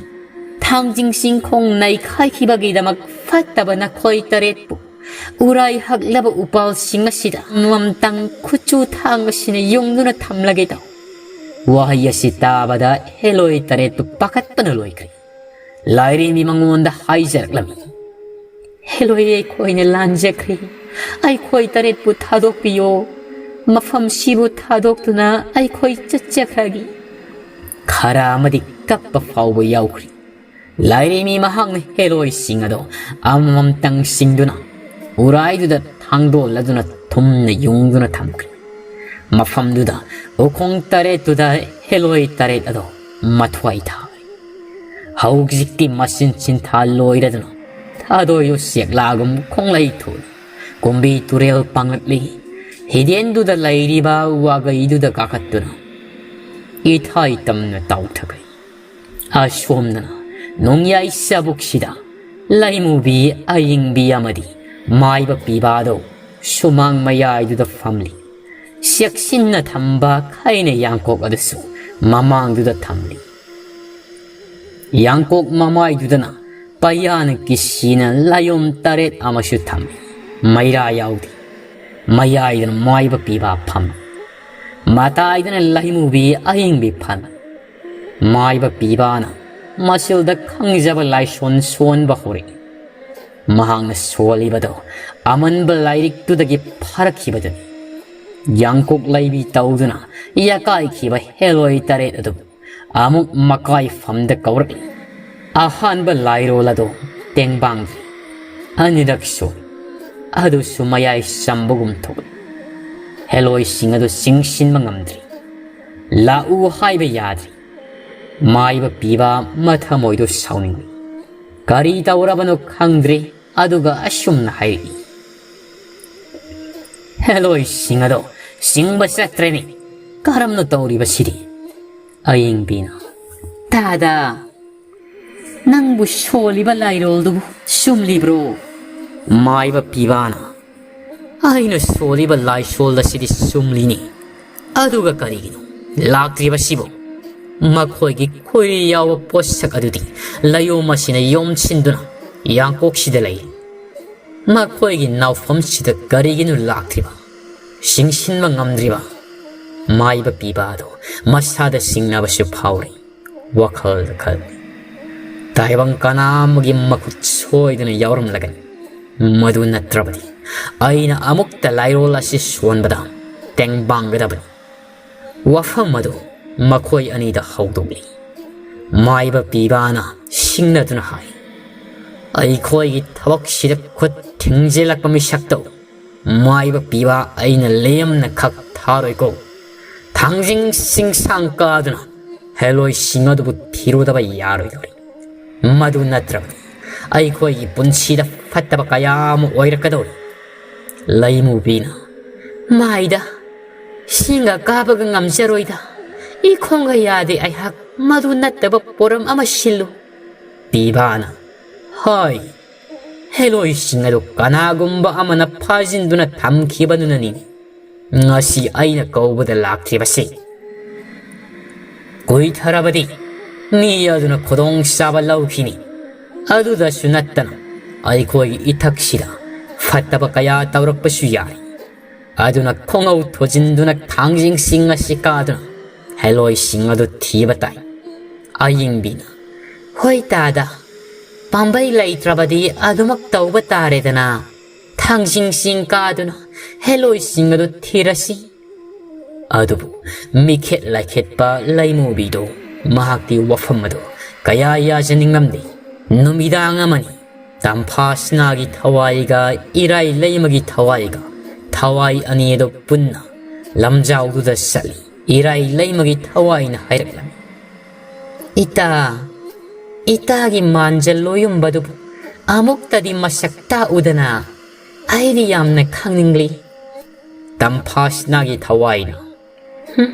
ꯊꯥꯡꯖꯤꯡ ꯆꯤꯡꯈꯣꯡ ꯅꯩꯈꯥꯏꯈꯤꯕꯒꯤꯗꯃꯛ ꯐꯠꯇꯕ ꯅꯈꯣꯏ ꯇꯔꯦꯠꯄꯨ ꯎꯔꯥꯏ ꯍꯛꯂꯕ ꯎꯄꯥꯜꯁꯤꯡ ꯑꯁꯤꯗ ꯑꯃꯃꯝꯇꯪ ꯈꯨꯠꯆꯨ ꯊꯥꯡ ꯑꯁꯤꯅ ꯌꯨꯡꯗꯨꯅ ꯊꯝꯂꯒꯦ ꯇꯧ꯫ ꯋꯥꯍꯩ ꯑꯁꯤ ꯇꯥꯕꯗ ꯍꯦꯂꯣꯏ ꯇꯔꯦꯠꯇꯨ ꯄꯥꯈꯠꯄꯅ ꯂꯣꯏꯈ꯭ꯔꯦ꯫ ꯂꯥꯏꯔꯦꯝꯕꯤ ꯃꯉꯣꯟꯗ ꯍꯥꯏꯖꯔꯛꯂꯝꯃꯤ, "ꯍꯦꯂꯣꯏ, ꯑꯩꯈꯣꯏꯅ ꯂꯥꯟꯖꯈ꯭ꯔꯦ꯫ ꯑꯩꯈꯣꯏ ꯇꯔꯦꯠꯄꯨ ꯊꯥꯗꯣꯛꯄꯤꯌꯣ꯫ ꯃꯐꯝꯁꯤꯕꯨ ꯊꯥꯗꯣꯛꯇꯨꯅ ꯑꯩꯈꯣꯏ ꯆꯠꯆꯈ꯭ꯔꯒꯦ꯫" ꯈꯔ ꯑꯃꯗꯤ ꯀꯞꯄ ꯐꯥꯎꯕ ꯌꯥꯎꯈ꯭ꯔꯤ꯫ ꯂꯥꯏꯔꯦꯝꯕꯤ ꯃꯍꯥꯛꯅ ꯍꯦꯂꯣꯏꯁꯤꯡ ꯑꯗꯣ ꯑꯃꯃꯝꯇꯪ ꯆꯤꯡꯗꯨꯅ ꯎꯔꯥꯏꯗꯨꯗ ꯊꯥꯡꯗꯣꯛꯂꯗꯨꯅ ꯊꯨꯝꯅ ꯌꯨꯡꯗꯨꯅ ꯊꯝꯈ꯭ꯔꯦ꯫ ꯃꯐꯝꯗꯨꯗ ꯎꯈꯣꯡ ꯇꯔꯦꯠꯇꯨꯗ ꯍꯦꯂꯣꯏ ꯇꯔꯦꯠ ꯑꯗꯣ ꯃꯊ꯭ꯋꯥꯏ ꯊꯥꯔꯤ꯫ ꯍꯧꯖꯤꯛꯇꯤ ꯃꯆꯤꯟ ꯆꯤꯟꯊꯥ ꯂꯣꯏꯔꯗꯨꯅ ꯊꯥꯗꯣꯏ ꯎꯆꯦꯛꯂꯥꯒꯨꯝ ꯈꯣꯡꯂꯩ ꯊꯣꯛꯂꯤ꯫ ꯀꯨꯝꯕꯤ ꯇꯨꯔꯦꯜ ꯄꯥꯡꯂꯛꯂꯤ꯫ ꯍꯤꯗꯦꯟꯗꯨꯗ ꯂꯩꯔꯤꯕ ꯋꯥꯒꯩꯗꯨꯗ ꯀꯥꯈꯠꯇꯨꯅ ꯏꯊꯥꯏ ꯇꯝꯅ ꯇꯥꯎꯊꯈ꯭ꯔꯦ꯫ ꯑꯁꯣꯝꯗꯅ ꯅꯣꯡꯌꯥꯏ ꯆꯥꯕꯨꯛꯁꯤꯗ ꯂꯩꯃꯨꯕꯤ, ꯑꯌꯤꯡꯕꯤ ꯑꯃꯗꯤ ꯃꯥꯏꯕ ꯄꯤꯕꯥꯗꯣ ꯁꯨꯃꯥꯡ ꯃꯌꯥꯏꯗꯨꯗ ꯐꯝꯂꯤ꯫ ꯆꯦꯛꯁꯤꯟꯅ ꯊꯝꯕ ꯈꯩꯅ ꯌꯥꯡꯀꯣꯛ ꯑꯗꯨꯁꯨ ꯃꯃꯥꯡꯗꯨꯗ ꯊꯝꯂꯤ꯫ ꯌꯥꯡꯀꯣꯛ ꯃꯃꯥꯏꯗꯨꯗꯅ ꯄꯩꯌꯥꯅ ꯀꯤꯁꯤꯅ ꯂꯥꯏꯌꯣꯝ ꯇꯔꯦꯠ ꯑꯃꯁꯨ ꯊꯝꯃꯤ꯫ ꯃꯩꯔꯥ ꯌꯥꯎꯗꯦ꯫ ꯃꯌꯥꯏꯗꯅ ꯃꯥꯏꯕ ꯄꯤꯕ ꯐꯝꯃꯤ꯫ ꯃꯇꯥꯏꯗꯅ ꯂꯩꯃꯨꯕꯤ ꯑꯌꯤꯡꯕꯤ ꯐꯝꯃꯤ꯫ ꯃꯥꯏꯕ ꯄꯤꯕꯥꯅ ꯃꯆꯤꯜꯗ ꯈꯪꯖꯕ ꯂꯥꯏꯁꯣꯟ ꯁꯣꯟꯕ ꯍꯧꯔꯛꯏ꯫ ꯃꯍꯥꯛꯅ ꯁꯣꯜꯂꯤꯕꯗꯨ ꯑꯃꯟꯕ ꯂꯥꯏꯔꯤꯛꯇꯨꯗꯒꯤ ꯐꯥꯔꯛꯈꯤꯕꯗꯨꯅꯤ꯫ ꯌꯥꯡꯀꯣꯛ ꯂꯩꯕꯤ ꯇꯧꯗꯨꯅ ꯌꯥꯀꯥꯏꯈꯤꯕ ꯍꯦꯂꯣꯏ ꯇꯔꯦꯠ ꯑꯗꯨ ꯑꯃꯨꯛ ꯃꯀꯥꯏꯐꯝꯗ ꯀꯧꯔꯛꯏ꯫ ꯑꯍꯥꯟꯕ ꯂꯥꯏꯔꯣꯜ ꯑꯗꯨ ꯇꯦꯡꯕꯥꯡꯗ꯭ꯔꯤ꯫ ꯑꯅꯤꯔꯛ ꯁꯣꯜꯂꯤ꯫ ꯑꯗꯨꯁꯨ ꯃꯌꯥꯏ ꯆꯝꯕꯒꯨꯝ ꯊꯣꯛꯂꯤ꯫ ꯍꯦꯂꯣꯏꯁꯤꯡ ꯑꯗꯨ ꯆꯤꯡꯁꯤꯟꯕ ꯉꯝꯗ꯭ꯔꯤ꯫ ꯂꯥꯛꯎ ꯍꯥꯏꯕ ꯌꯥꯗ꯭ꯔꯤ꯫ ꯃꯥꯏꯕ ꯄꯤꯕ ꯃꯊꯃꯣꯏꯗꯨ ꯁꯥꯎꯅꯤꯡꯂꯤ꯫ ꯀꯔꯤ ꯇꯧꯔꯕꯅꯣ ꯈꯪꯗ꯭ꯔꯤ꯫ ꯑꯗꯨꯒ ꯑꯁꯨꯝꯅ ꯍꯥꯏꯔꯛꯏ, "ꯍꯦꯂꯣꯏꯁꯤꯡ ꯑꯗꯣ ꯆꯤꯡꯕ ꯆꯠꯇ꯭ꯔꯦꯅꯦ꯫ ꯀꯔꯝꯅ ꯇꯧꯔꯤꯕꯁꯤꯗꯤ?" ꯑꯌꯤꯡꯕꯤꯅ, "ꯇꯥꯗ, ꯅꯪꯕꯨ ꯁꯣꯜꯂꯤꯕ ꯂꯥꯏꯔꯣꯜꯗꯨꯕꯨ ꯆꯨꯝꯂꯤꯕ꯭ꯔꯣ?" ꯃꯥꯏꯕ ꯄꯤꯕꯥꯅ, "ꯑꯩꯅ ꯁꯣꯜꯂꯤꯕ ꯂꯥꯏꯁꯣꯜ ꯑꯁꯤꯗꯤ ꯆꯨꯝꯂꯤꯅꯤ꯫ ꯑꯗꯨꯒ ꯀꯔꯤꯒꯤꯅꯣ ꯂꯥꯛꯇ꯭ꯔꯤꯕꯁꯤꯕꯨ?" ꯃꯈꯣꯏꯒꯤ ꯈꯣꯏꯔꯤ ꯌꯥꯎꯕ ꯄꯣꯠꯁꯛ ꯑꯗꯨꯗꯤ ꯂꯩꯌꯣꯝ ꯑꯁꯤꯅ ꯌꯣꯝꯁꯤꯟꯗꯨꯅ ꯌꯥꯡꯀꯣꯛꯁꯤꯗ ꯂꯩꯔꯤ꯫ ꯃꯈꯣꯏꯒꯤ ꯅꯥꯎꯐꯝꯁꯤꯗ ꯀꯔꯤꯒꯤꯅꯣ ꯂꯥꯛꯇ꯭ꯔꯤꯕ, ꯁꯤꯡꯁꯤꯟꯕ ꯉꯝꯗ꯭ꯔꯤꯕ ꯃꯥꯏꯕ ꯄꯤꯕ ꯑꯗꯨ ꯃꯁꯥꯗ ꯆꯤꯡꯅꯕꯁꯨ ꯐꯥꯎꯔꯤ꯫ ꯋꯥꯈꯜꯗ ꯈꯜꯂꯤ, ꯇꯥꯏꯕꯪ ꯀꯅꯥ ꯑꯃꯒꯤ ꯃꯈꯨꯠ ꯁꯣꯏꯗꯅ ꯌꯥꯎꯔꯝꯂꯒꯅꯤ꯫ ꯃꯗꯨ ꯅꯠꯇ꯭ꯔꯕꯗꯤ ꯑꯩꯅ ꯑꯃꯨꯛꯇ ꯂꯥꯏꯔꯣꯜ ꯑꯁꯤ ꯁꯣꯟꯕꯗ ꯇꯦꯡꯕꯥꯡꯒꯗꯕꯅꯤ꯫ ꯋꯥꯐꯝ ꯑꯗꯨ ꯃꯈꯣꯏ ꯑꯅꯤꯗ ꯍꯧꯗꯣꯛꯂꯤ꯫ ꯃꯥꯏꯕ ꯄꯤꯕꯥꯅ ꯁꯤꯡꯅꯗꯨꯅ ꯍꯥꯏ, ꯑꯩꯈꯣꯏꯒꯤ ꯊꯕꯛꯁꯤꯗ ꯈꯨꯠ ꯊꯤꯡꯖꯤꯜꯂꯛꯄ ꯃꯤꯁꯛꯇꯨ ꯃꯥꯏꯕ ꯄꯤꯕ ꯑꯩꯅ ꯂꯦꯝꯅ ꯈꯛ ꯊꯥꯔꯣꯏꯀꯣ꯫ ꯊꯥꯡꯖꯤꯡ ꯆꯤꯡꯁꯥꯡ ꯀꯥꯗꯨꯅ ꯍꯦꯂꯣꯏꯁꯤꯡ ꯑꯗꯨꯕꯨ ꯊꯤꯔꯨꯗꯕ ꯌꯥꯔꯣꯏꯗꯧꯔꯤ꯫ ꯃꯗꯨ ꯅꯠꯇ꯭ꯔꯕꯗꯤ ꯑꯩꯈꯣꯏꯒꯤ ꯄꯨꯟꯁꯤꯗ ꯐꯠꯇꯕ ꯀꯌꯥ ꯑꯃ ꯑꯣꯏꯔꯛꯀꯗꯧꯔꯤ꯫ ꯂꯩꯃꯨꯕꯤꯅ, ꯃꯥꯏꯗ ꯁꯤꯡꯒ ꯀꯥꯕꯒ ꯉꯝꯖꯔꯣꯏꯗ, ꯏꯈꯣꯡꯒ ꯌꯥꯗꯦ ꯑꯩꯍꯥꯛ, ꯃꯗꯨ ꯅꯠꯇꯕ ꯄꯣꯔꯝ ꯑꯃ ꯁꯤꯜꯂꯨ꯫ ꯄꯤꯕꯥꯅ, ꯍꯣꯏ, ꯍꯦꯂꯣꯏꯁꯤꯡ ꯑꯗꯨ ꯀꯅꯥꯒꯨꯝꯕ ꯑꯃꯅ ꯐꯥꯖꯤꯟꯗꯨꯅ ꯊꯝꯈꯤꯕꯗꯨꯅꯅꯤ ꯉꯁꯤ ꯑꯩꯅ ꯀꯧꯕꯗ ꯂꯥꯛꯈꯤꯕꯁꯤ꯫ ꯀꯨꯏꯊꯔꯕꯗꯤ ꯃꯤ ꯑꯗꯨꯅ ꯈꯨꯗꯣꯡꯆꯥꯕ ꯂꯧꯈꯤꯅꯤ꯫ ꯑꯗꯨꯗꯁꯨ ꯅꯠꯇꯅ ꯑꯩꯈꯣꯏꯒꯤ ꯏꯊꯛꯁꯤꯗ ꯐꯠꯇꯕ ꯀꯌꯥ ꯇꯧꯔꯛꯄꯁꯨ ꯌꯥꯏ꯫ ꯑꯗꯨꯅ ꯈꯣꯡꯉꯧ ꯊꯣꯖꯤꯟꯗꯨꯅ ꯊꯥꯡꯖꯤꯡꯁꯤꯡ ꯑꯁꯤ ꯀꯥꯗꯨꯅ ꯍꯦꯂꯣꯏꯁꯤꯡ ꯑꯗꯨ ꯊꯤꯕ ꯇꯥꯏ꯫ ꯑꯌꯤꯡꯕꯤꯅ, ꯍꯣꯏ ꯇꯥꯗ, ꯄꯥꯝꯕꯩ ꯂꯩꯇ꯭ꯔꯕꯗꯤ ꯑꯗꯨꯃꯛ ꯇꯧꯕ ꯇꯥꯔꯦꯗꯅ꯫ ꯊꯥꯡꯖꯤꯡꯁꯤꯡ ꯀꯥꯗꯨꯅ ꯍꯦꯂꯣꯏꯁꯤꯡ ꯑꯗꯨ ꯊꯤꯔꯁꯤ꯫ ꯑꯗꯨꯕꯨ ꯃꯤꯈꯦꯠ ꯂꯥꯏꯈꯦꯠꯄ ꯂꯩꯃꯨꯕꯤꯗꯨ ꯃꯍꯥꯛꯀꯤ ꯋꯥꯐꯝ ꯑꯗꯨ ꯀꯌꯥ ꯌꯥꯖꯅꯤꯡꯂꯝꯗꯦ꯫ ꯅꯨꯃꯤꯗꯥꯡ ꯑꯃꯅꯤ꯫ ꯇꯝꯐꯥꯁꯅꯥꯒꯤ ꯊꯋꯥꯏꯒ ꯏꯔꯥꯏ ꯂꯩꯃꯒꯤ ꯊꯋꯥꯏꯒ, ꯊꯋꯥꯏ ꯑꯅꯤ ꯑꯗꯨ ꯄꯨꯟꯅ ꯂꯝꯖꯥꯎꯗꯨꯗ ꯆꯠꯂꯤ꯫ ꯏꯔꯥꯏ ꯂꯩꯃꯒꯤ ꯊꯋꯥꯏꯅ ꯍꯥꯏꯔꯛꯂꯝꯃꯤ, ꯏꯇꯥ, ꯏꯇꯥꯒꯤ ꯃꯥꯟꯖ ꯂꯣꯌꯨꯝꯕꯗꯨꯕꯨ ꯑꯃꯨꯛꯇꯗꯤ ꯃꯁꯛ ꯇꯥꯛꯎꯗꯅ, ꯑꯩꯗꯤ ꯌꯥꯝꯅ ꯈꯪꯅꯤꯡꯂꯤ꯫ ꯇꯝꯐꯥꯁꯅꯥꯒꯤ ꯊꯋꯥꯏꯅ, ꯍꯨꯝ,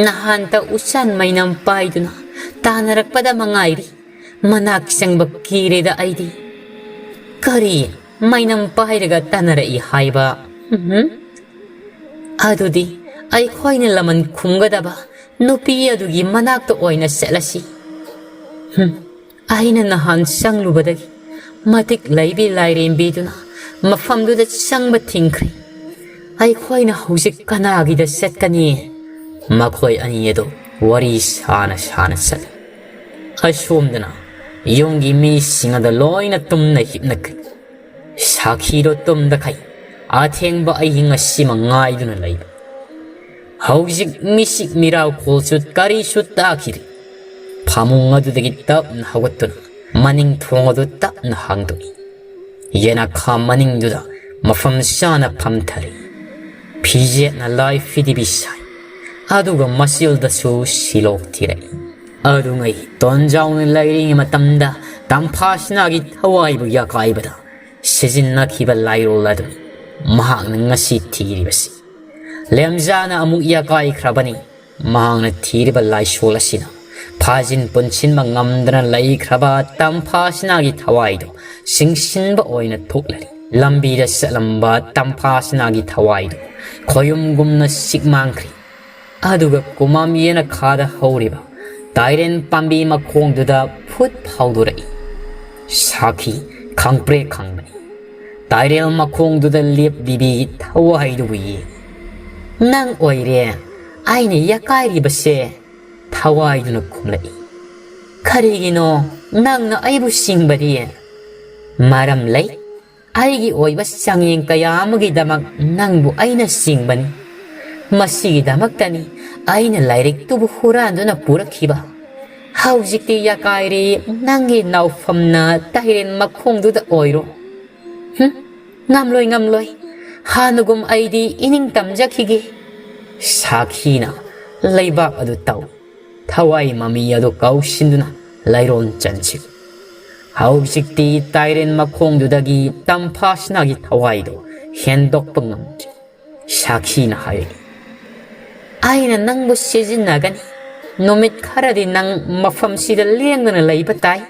ꯅꯍꯥꯟꯇ ꯎꯆꯥꯟ ꯃꯩꯅꯝ ꯄꯥꯏꯗꯨꯅ ꯇꯥꯟꯅꯔꯛꯄꯗ ꯃꯉꯥꯏꯔꯤ꯫ ꯃꯅꯥꯛ ꯆꯪꯕ ꯀꯤꯔꯦꯗ ꯑꯩꯗꯤ꯫ ꯀꯔꯤ? ꯃꯩꯅꯝ ꯄꯥꯏꯔꯒ ꯇꯥꯟꯅꯔꯛꯏ ꯍꯥꯏꯕ? ꯎꯝꯍꯨꯝ꯫ ꯑꯗꯨꯗꯤ ꯑꯩꯈꯣꯏꯅ ꯂꯃꯟ ꯈꯨꯝꯒꯗꯕ ꯅꯨꯄꯤ ꯑꯗꯨꯒꯤ ꯃꯅꯥꯛꯇ ꯑꯣꯏꯅ ꯆꯠꯂꯁꯤ꯫ ꯍꯨꯝ, ꯑꯩꯅ ꯅꯍꯥꯟ ꯆꯪꯂꯨꯕꯗꯒꯤ ꯃꯇꯤꯛ ꯂꯩꯕꯤ ꯂꯥꯏꯔꯦꯝꯕꯤꯗꯨꯅ ꯃꯐꯝꯗꯨꯗ ꯆꯪꯕ ꯊꯤꯡꯈ꯭ꯔꯦ꯫ ꯑꯩꯈꯣꯏꯅ ꯍꯧꯖꯤꯛ ꯀꯅꯥꯒꯤꯗ ꯆꯠꯀꯅꯤ? ꯃꯈꯣꯏ ꯑꯅꯤ ꯑꯗꯨ ꯋꯥꯔꯤ ꯁꯥꯅ ꯁꯥꯅ ꯆꯠꯂꯤ꯫ ꯑꯁꯣꯝꯗꯅ ꯌꯨꯝꯒꯤ ꯃꯤꯁꯤꯡ ꯑꯗꯨ ꯂꯣꯏꯅ ꯇꯨꯝꯅ ꯍꯤꯞꯅꯈ꯭ꯔꯦ꯫ ꯁꯥꯈꯤꯗꯣ ꯇꯨꯝꯗꯈꯩ ꯑꯊꯦꯡꯕ ꯑꯍꯤꯡ ꯑꯁꯤꯃ ꯉꯥꯏꯗꯨꯅ ꯂꯩꯕ꯫ ꯍꯧꯖꯤꯛ ꯃꯤꯁꯤꯛ ꯃꯤꯔꯥꯎꯈꯣꯜꯁꯨ ꯀꯔꯤꯁꯨ ꯇꯥꯈꯤꯗꯦ꯫ ꯐꯃꯨꯡ ꯑꯗꯨꯗꯒꯤ ꯇꯞꯅ ꯍꯧꯒꯠꯇꯨꯅ ꯃꯅꯤꯡ ꯊꯣꯡ ꯑꯗꯨ ꯇꯞꯅ ꯍꯥꯡꯗꯣꯛꯏ꯫ ꯌꯦꯅꯈꯥ ꯃꯅꯤꯡꯗꯨꯗ ꯃꯐꯝ ꯆꯥꯅ ꯐꯝꯊꯔꯤ꯫ ꯐꯤꯖꯦꯠꯅ ꯂꯥꯏ ꯐꯤꯗꯤꯕꯤ ꯁꯥꯏ, ꯑꯗꯨꯒ ꯃꯆꯤꯜꯗꯁꯨ ꯁꯤꯂꯣꯛ ꯊꯤꯔꯛꯏ꯫ ꯑꯗꯨꯉꯩ ꯇꯣꯟꯖꯥꯎꯅ ꯂꯩꯔꯤꯉꯩ ꯃꯇꯝꯗ ꯇꯝꯐꯥꯁꯅꯥꯒꯤ ꯊꯋꯥꯏꯕꯨ ꯌꯥꯀꯥꯏꯕꯗ ꯁꯤꯖꯤꯟꯅꯈꯤꯕ ꯂꯥꯏꯔꯣꯜ ꯑꯗꯨꯅꯤ ꯃꯍꯥꯛꯅ ꯉꯁꯤ ꯊꯤꯔꯤꯕꯁꯤ꯫ ꯂꯦꯝꯖꯥꯅ ꯑꯃꯨꯛ ꯌꯥꯀꯥꯏꯈ꯭ꯔꯕꯅꯤ꯫ ꯃꯍꯥꯛꯅ ꯊꯤꯔꯤꯕ ꯂꯥꯏꯁꯣꯜ ꯑꯁꯤꯅ ꯐꯥꯖꯤꯟ ꯄꯨꯟꯁꯤꯟꯕ ꯉꯝꯗꯅ ꯂꯩꯈ꯭ꯔꯕ ꯇꯝꯐꯥꯁꯅꯥꯒꯤ ꯊꯋꯥꯏꯗꯨ ꯆꯤꯡꯁꯤꯟꯕ ꯑꯣꯏꯅ ꯊꯣꯛꯂꯔꯤ꯫ ꯂꯝꯕꯤꯗ ꯆꯠꯂꯝꯕ ꯇꯝꯐꯥꯁꯅꯥꯒꯤ ꯊꯋꯥꯏꯗꯨ ꯈꯣꯌꯨꯝꯒꯨꯝꯅ ꯁꯤꯛ ꯃꯥꯡꯈ꯭ꯔꯤ꯫ ꯑꯗꯨꯒ ꯀꯨꯃꯥꯝ ꯌꯦꯅꯈꯥꯗ ꯍꯧꯔꯤꯕ ꯇꯥꯏꯔꯦꯟ ꯄꯥꯝꯕꯤ ꯃꯈꯣꯡꯗꯨꯗ ꯐꯨꯠ ꯐꯥꯎꯗꯣꯔꯛꯏ꯫ ꯁꯥꯈꯤ ꯈꯪꯄ꯭ꯔꯦꯛ ꯈꯪꯕꯅꯤ꯫ ꯇꯥꯏꯔꯦꯜ ꯃꯈꯣꯡꯗꯨꯗ ꯂꯦꯞꯂꯤꯕꯤ ꯊꯋꯥꯏꯗꯨꯕꯨ ꯌꯦꯡ꯫ "ꯅꯪ ꯑꯣꯏꯔꯦ ꯑꯩꯅ ꯌꯥꯀꯥꯏꯔꯤꯕꯁꯦ?" ꯊꯋꯥꯏꯗꯨꯅ ꯈꯨꯝꯂꯛꯏ꯫ "ꯀꯔꯤꯒꯤꯅꯣ ꯅꯪꯅ ꯑꯩꯕꯨ ꯆꯤꯡꯕꯗꯤ?" "ꯃꯔꯝ ꯂꯩ꯫ ꯑꯩꯒꯤ ꯑꯣꯏꯕ ꯆꯥꯡꯌꯦꯡ ꯀꯌꯥ ꯑꯃꯒꯤꯗꯃꯛ ꯅꯪꯕꯨ ꯑꯩꯅ ꯆꯤꯡꯕꯅꯤ꯫ ꯃꯁꯤꯒꯤꯗꯃꯛꯇꯅꯤ ꯑꯩꯅ ꯂꯥꯏꯔꯤꯛꯇꯨꯕꯨ ꯍꯨꯔꯥꯟꯗꯨꯅ ꯄꯨꯔꯛꯈꯤꯕ꯫ ꯍꯧꯖꯤꯛꯇꯤ ꯌꯥꯀꯥꯏꯔꯤ ꯅꯪꯒꯤ ꯅꯥꯎꯐꯝꯅ ꯇꯥꯏꯔꯦꯟ ꯃꯈꯣꯡꯗꯨꯗ ꯑꯣꯏꯔꯣ꯫ ꯍꯨꯝ, ꯉꯝꯂꯣꯏ, ꯉꯝꯂꯣꯏ꯫ ꯍꯥꯟꯅꯒꯨꯝ ꯑꯩꯗꯤ ꯏꯅꯤꯡ ꯇꯝꯖꯈꯤꯒꯦ꯫" ꯁꯥꯈꯤꯅ ꯂꯩꯕꯥꯛ ꯑꯗꯨ ꯇꯧ꯫ ꯊꯋꯥꯏ ꯃꯃꯤ ꯑꯗꯨ ꯀꯧꯁꯤꯟꯗꯨꯅ ꯂꯩꯔꯣꯟ ꯆꯟꯁꯤ꯫ ꯍꯧꯖꯤꯛꯇꯤ ꯇꯥꯏꯔꯦꯟ ꯃꯈꯣꯡꯗꯨꯗꯒꯤ ꯇꯝꯐꯥꯁꯅꯥꯒꯤ ꯊꯋꯥꯏꯗꯨ ꯍꯦꯟꯗꯣꯛꯄ ꯉꯝꯗ꯭ꯔꯤ꯫ ꯁꯥꯈꯤꯅ ꯍꯥꯏꯔꯛꯏ, "ꯑꯩꯅ ꯅꯪꯕꯨ ꯁꯤꯖꯤꯟꯅꯒꯅꯤ꯫ ꯅꯨꯃꯤꯠ ꯈꯔꯗꯤ ꯅꯪ ꯃꯐꯝꯁꯤꯗ ꯂꯦꯡꯗꯅ ꯂꯩꯕ ꯇꯥꯏ꯫"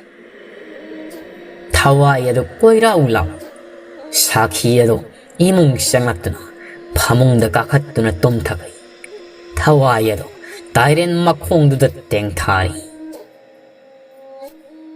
ꯊꯋꯥꯏ ꯑꯗꯨ ꯀꯣꯏꯔꯥꯎ ꯂꯥꯎ꯫ ꯁꯥꯈꯤ ꯑꯗꯨ ꯏꯃꯨꯡ ꯆꯪꯂꯛꯇꯨꯅ ꯐꯃꯨꯡꯗ ꯀꯥꯈꯠꯇꯨꯅ ꯇꯨꯝꯊꯈ꯭ꯔꯦ꯫ ꯊꯋꯥꯏ ꯑꯗꯨ ꯇꯥꯏꯔꯦꯟ ꯃꯈꯣꯡꯗꯨꯗ ꯇꯦꯡꯊꯥꯔꯤ꯫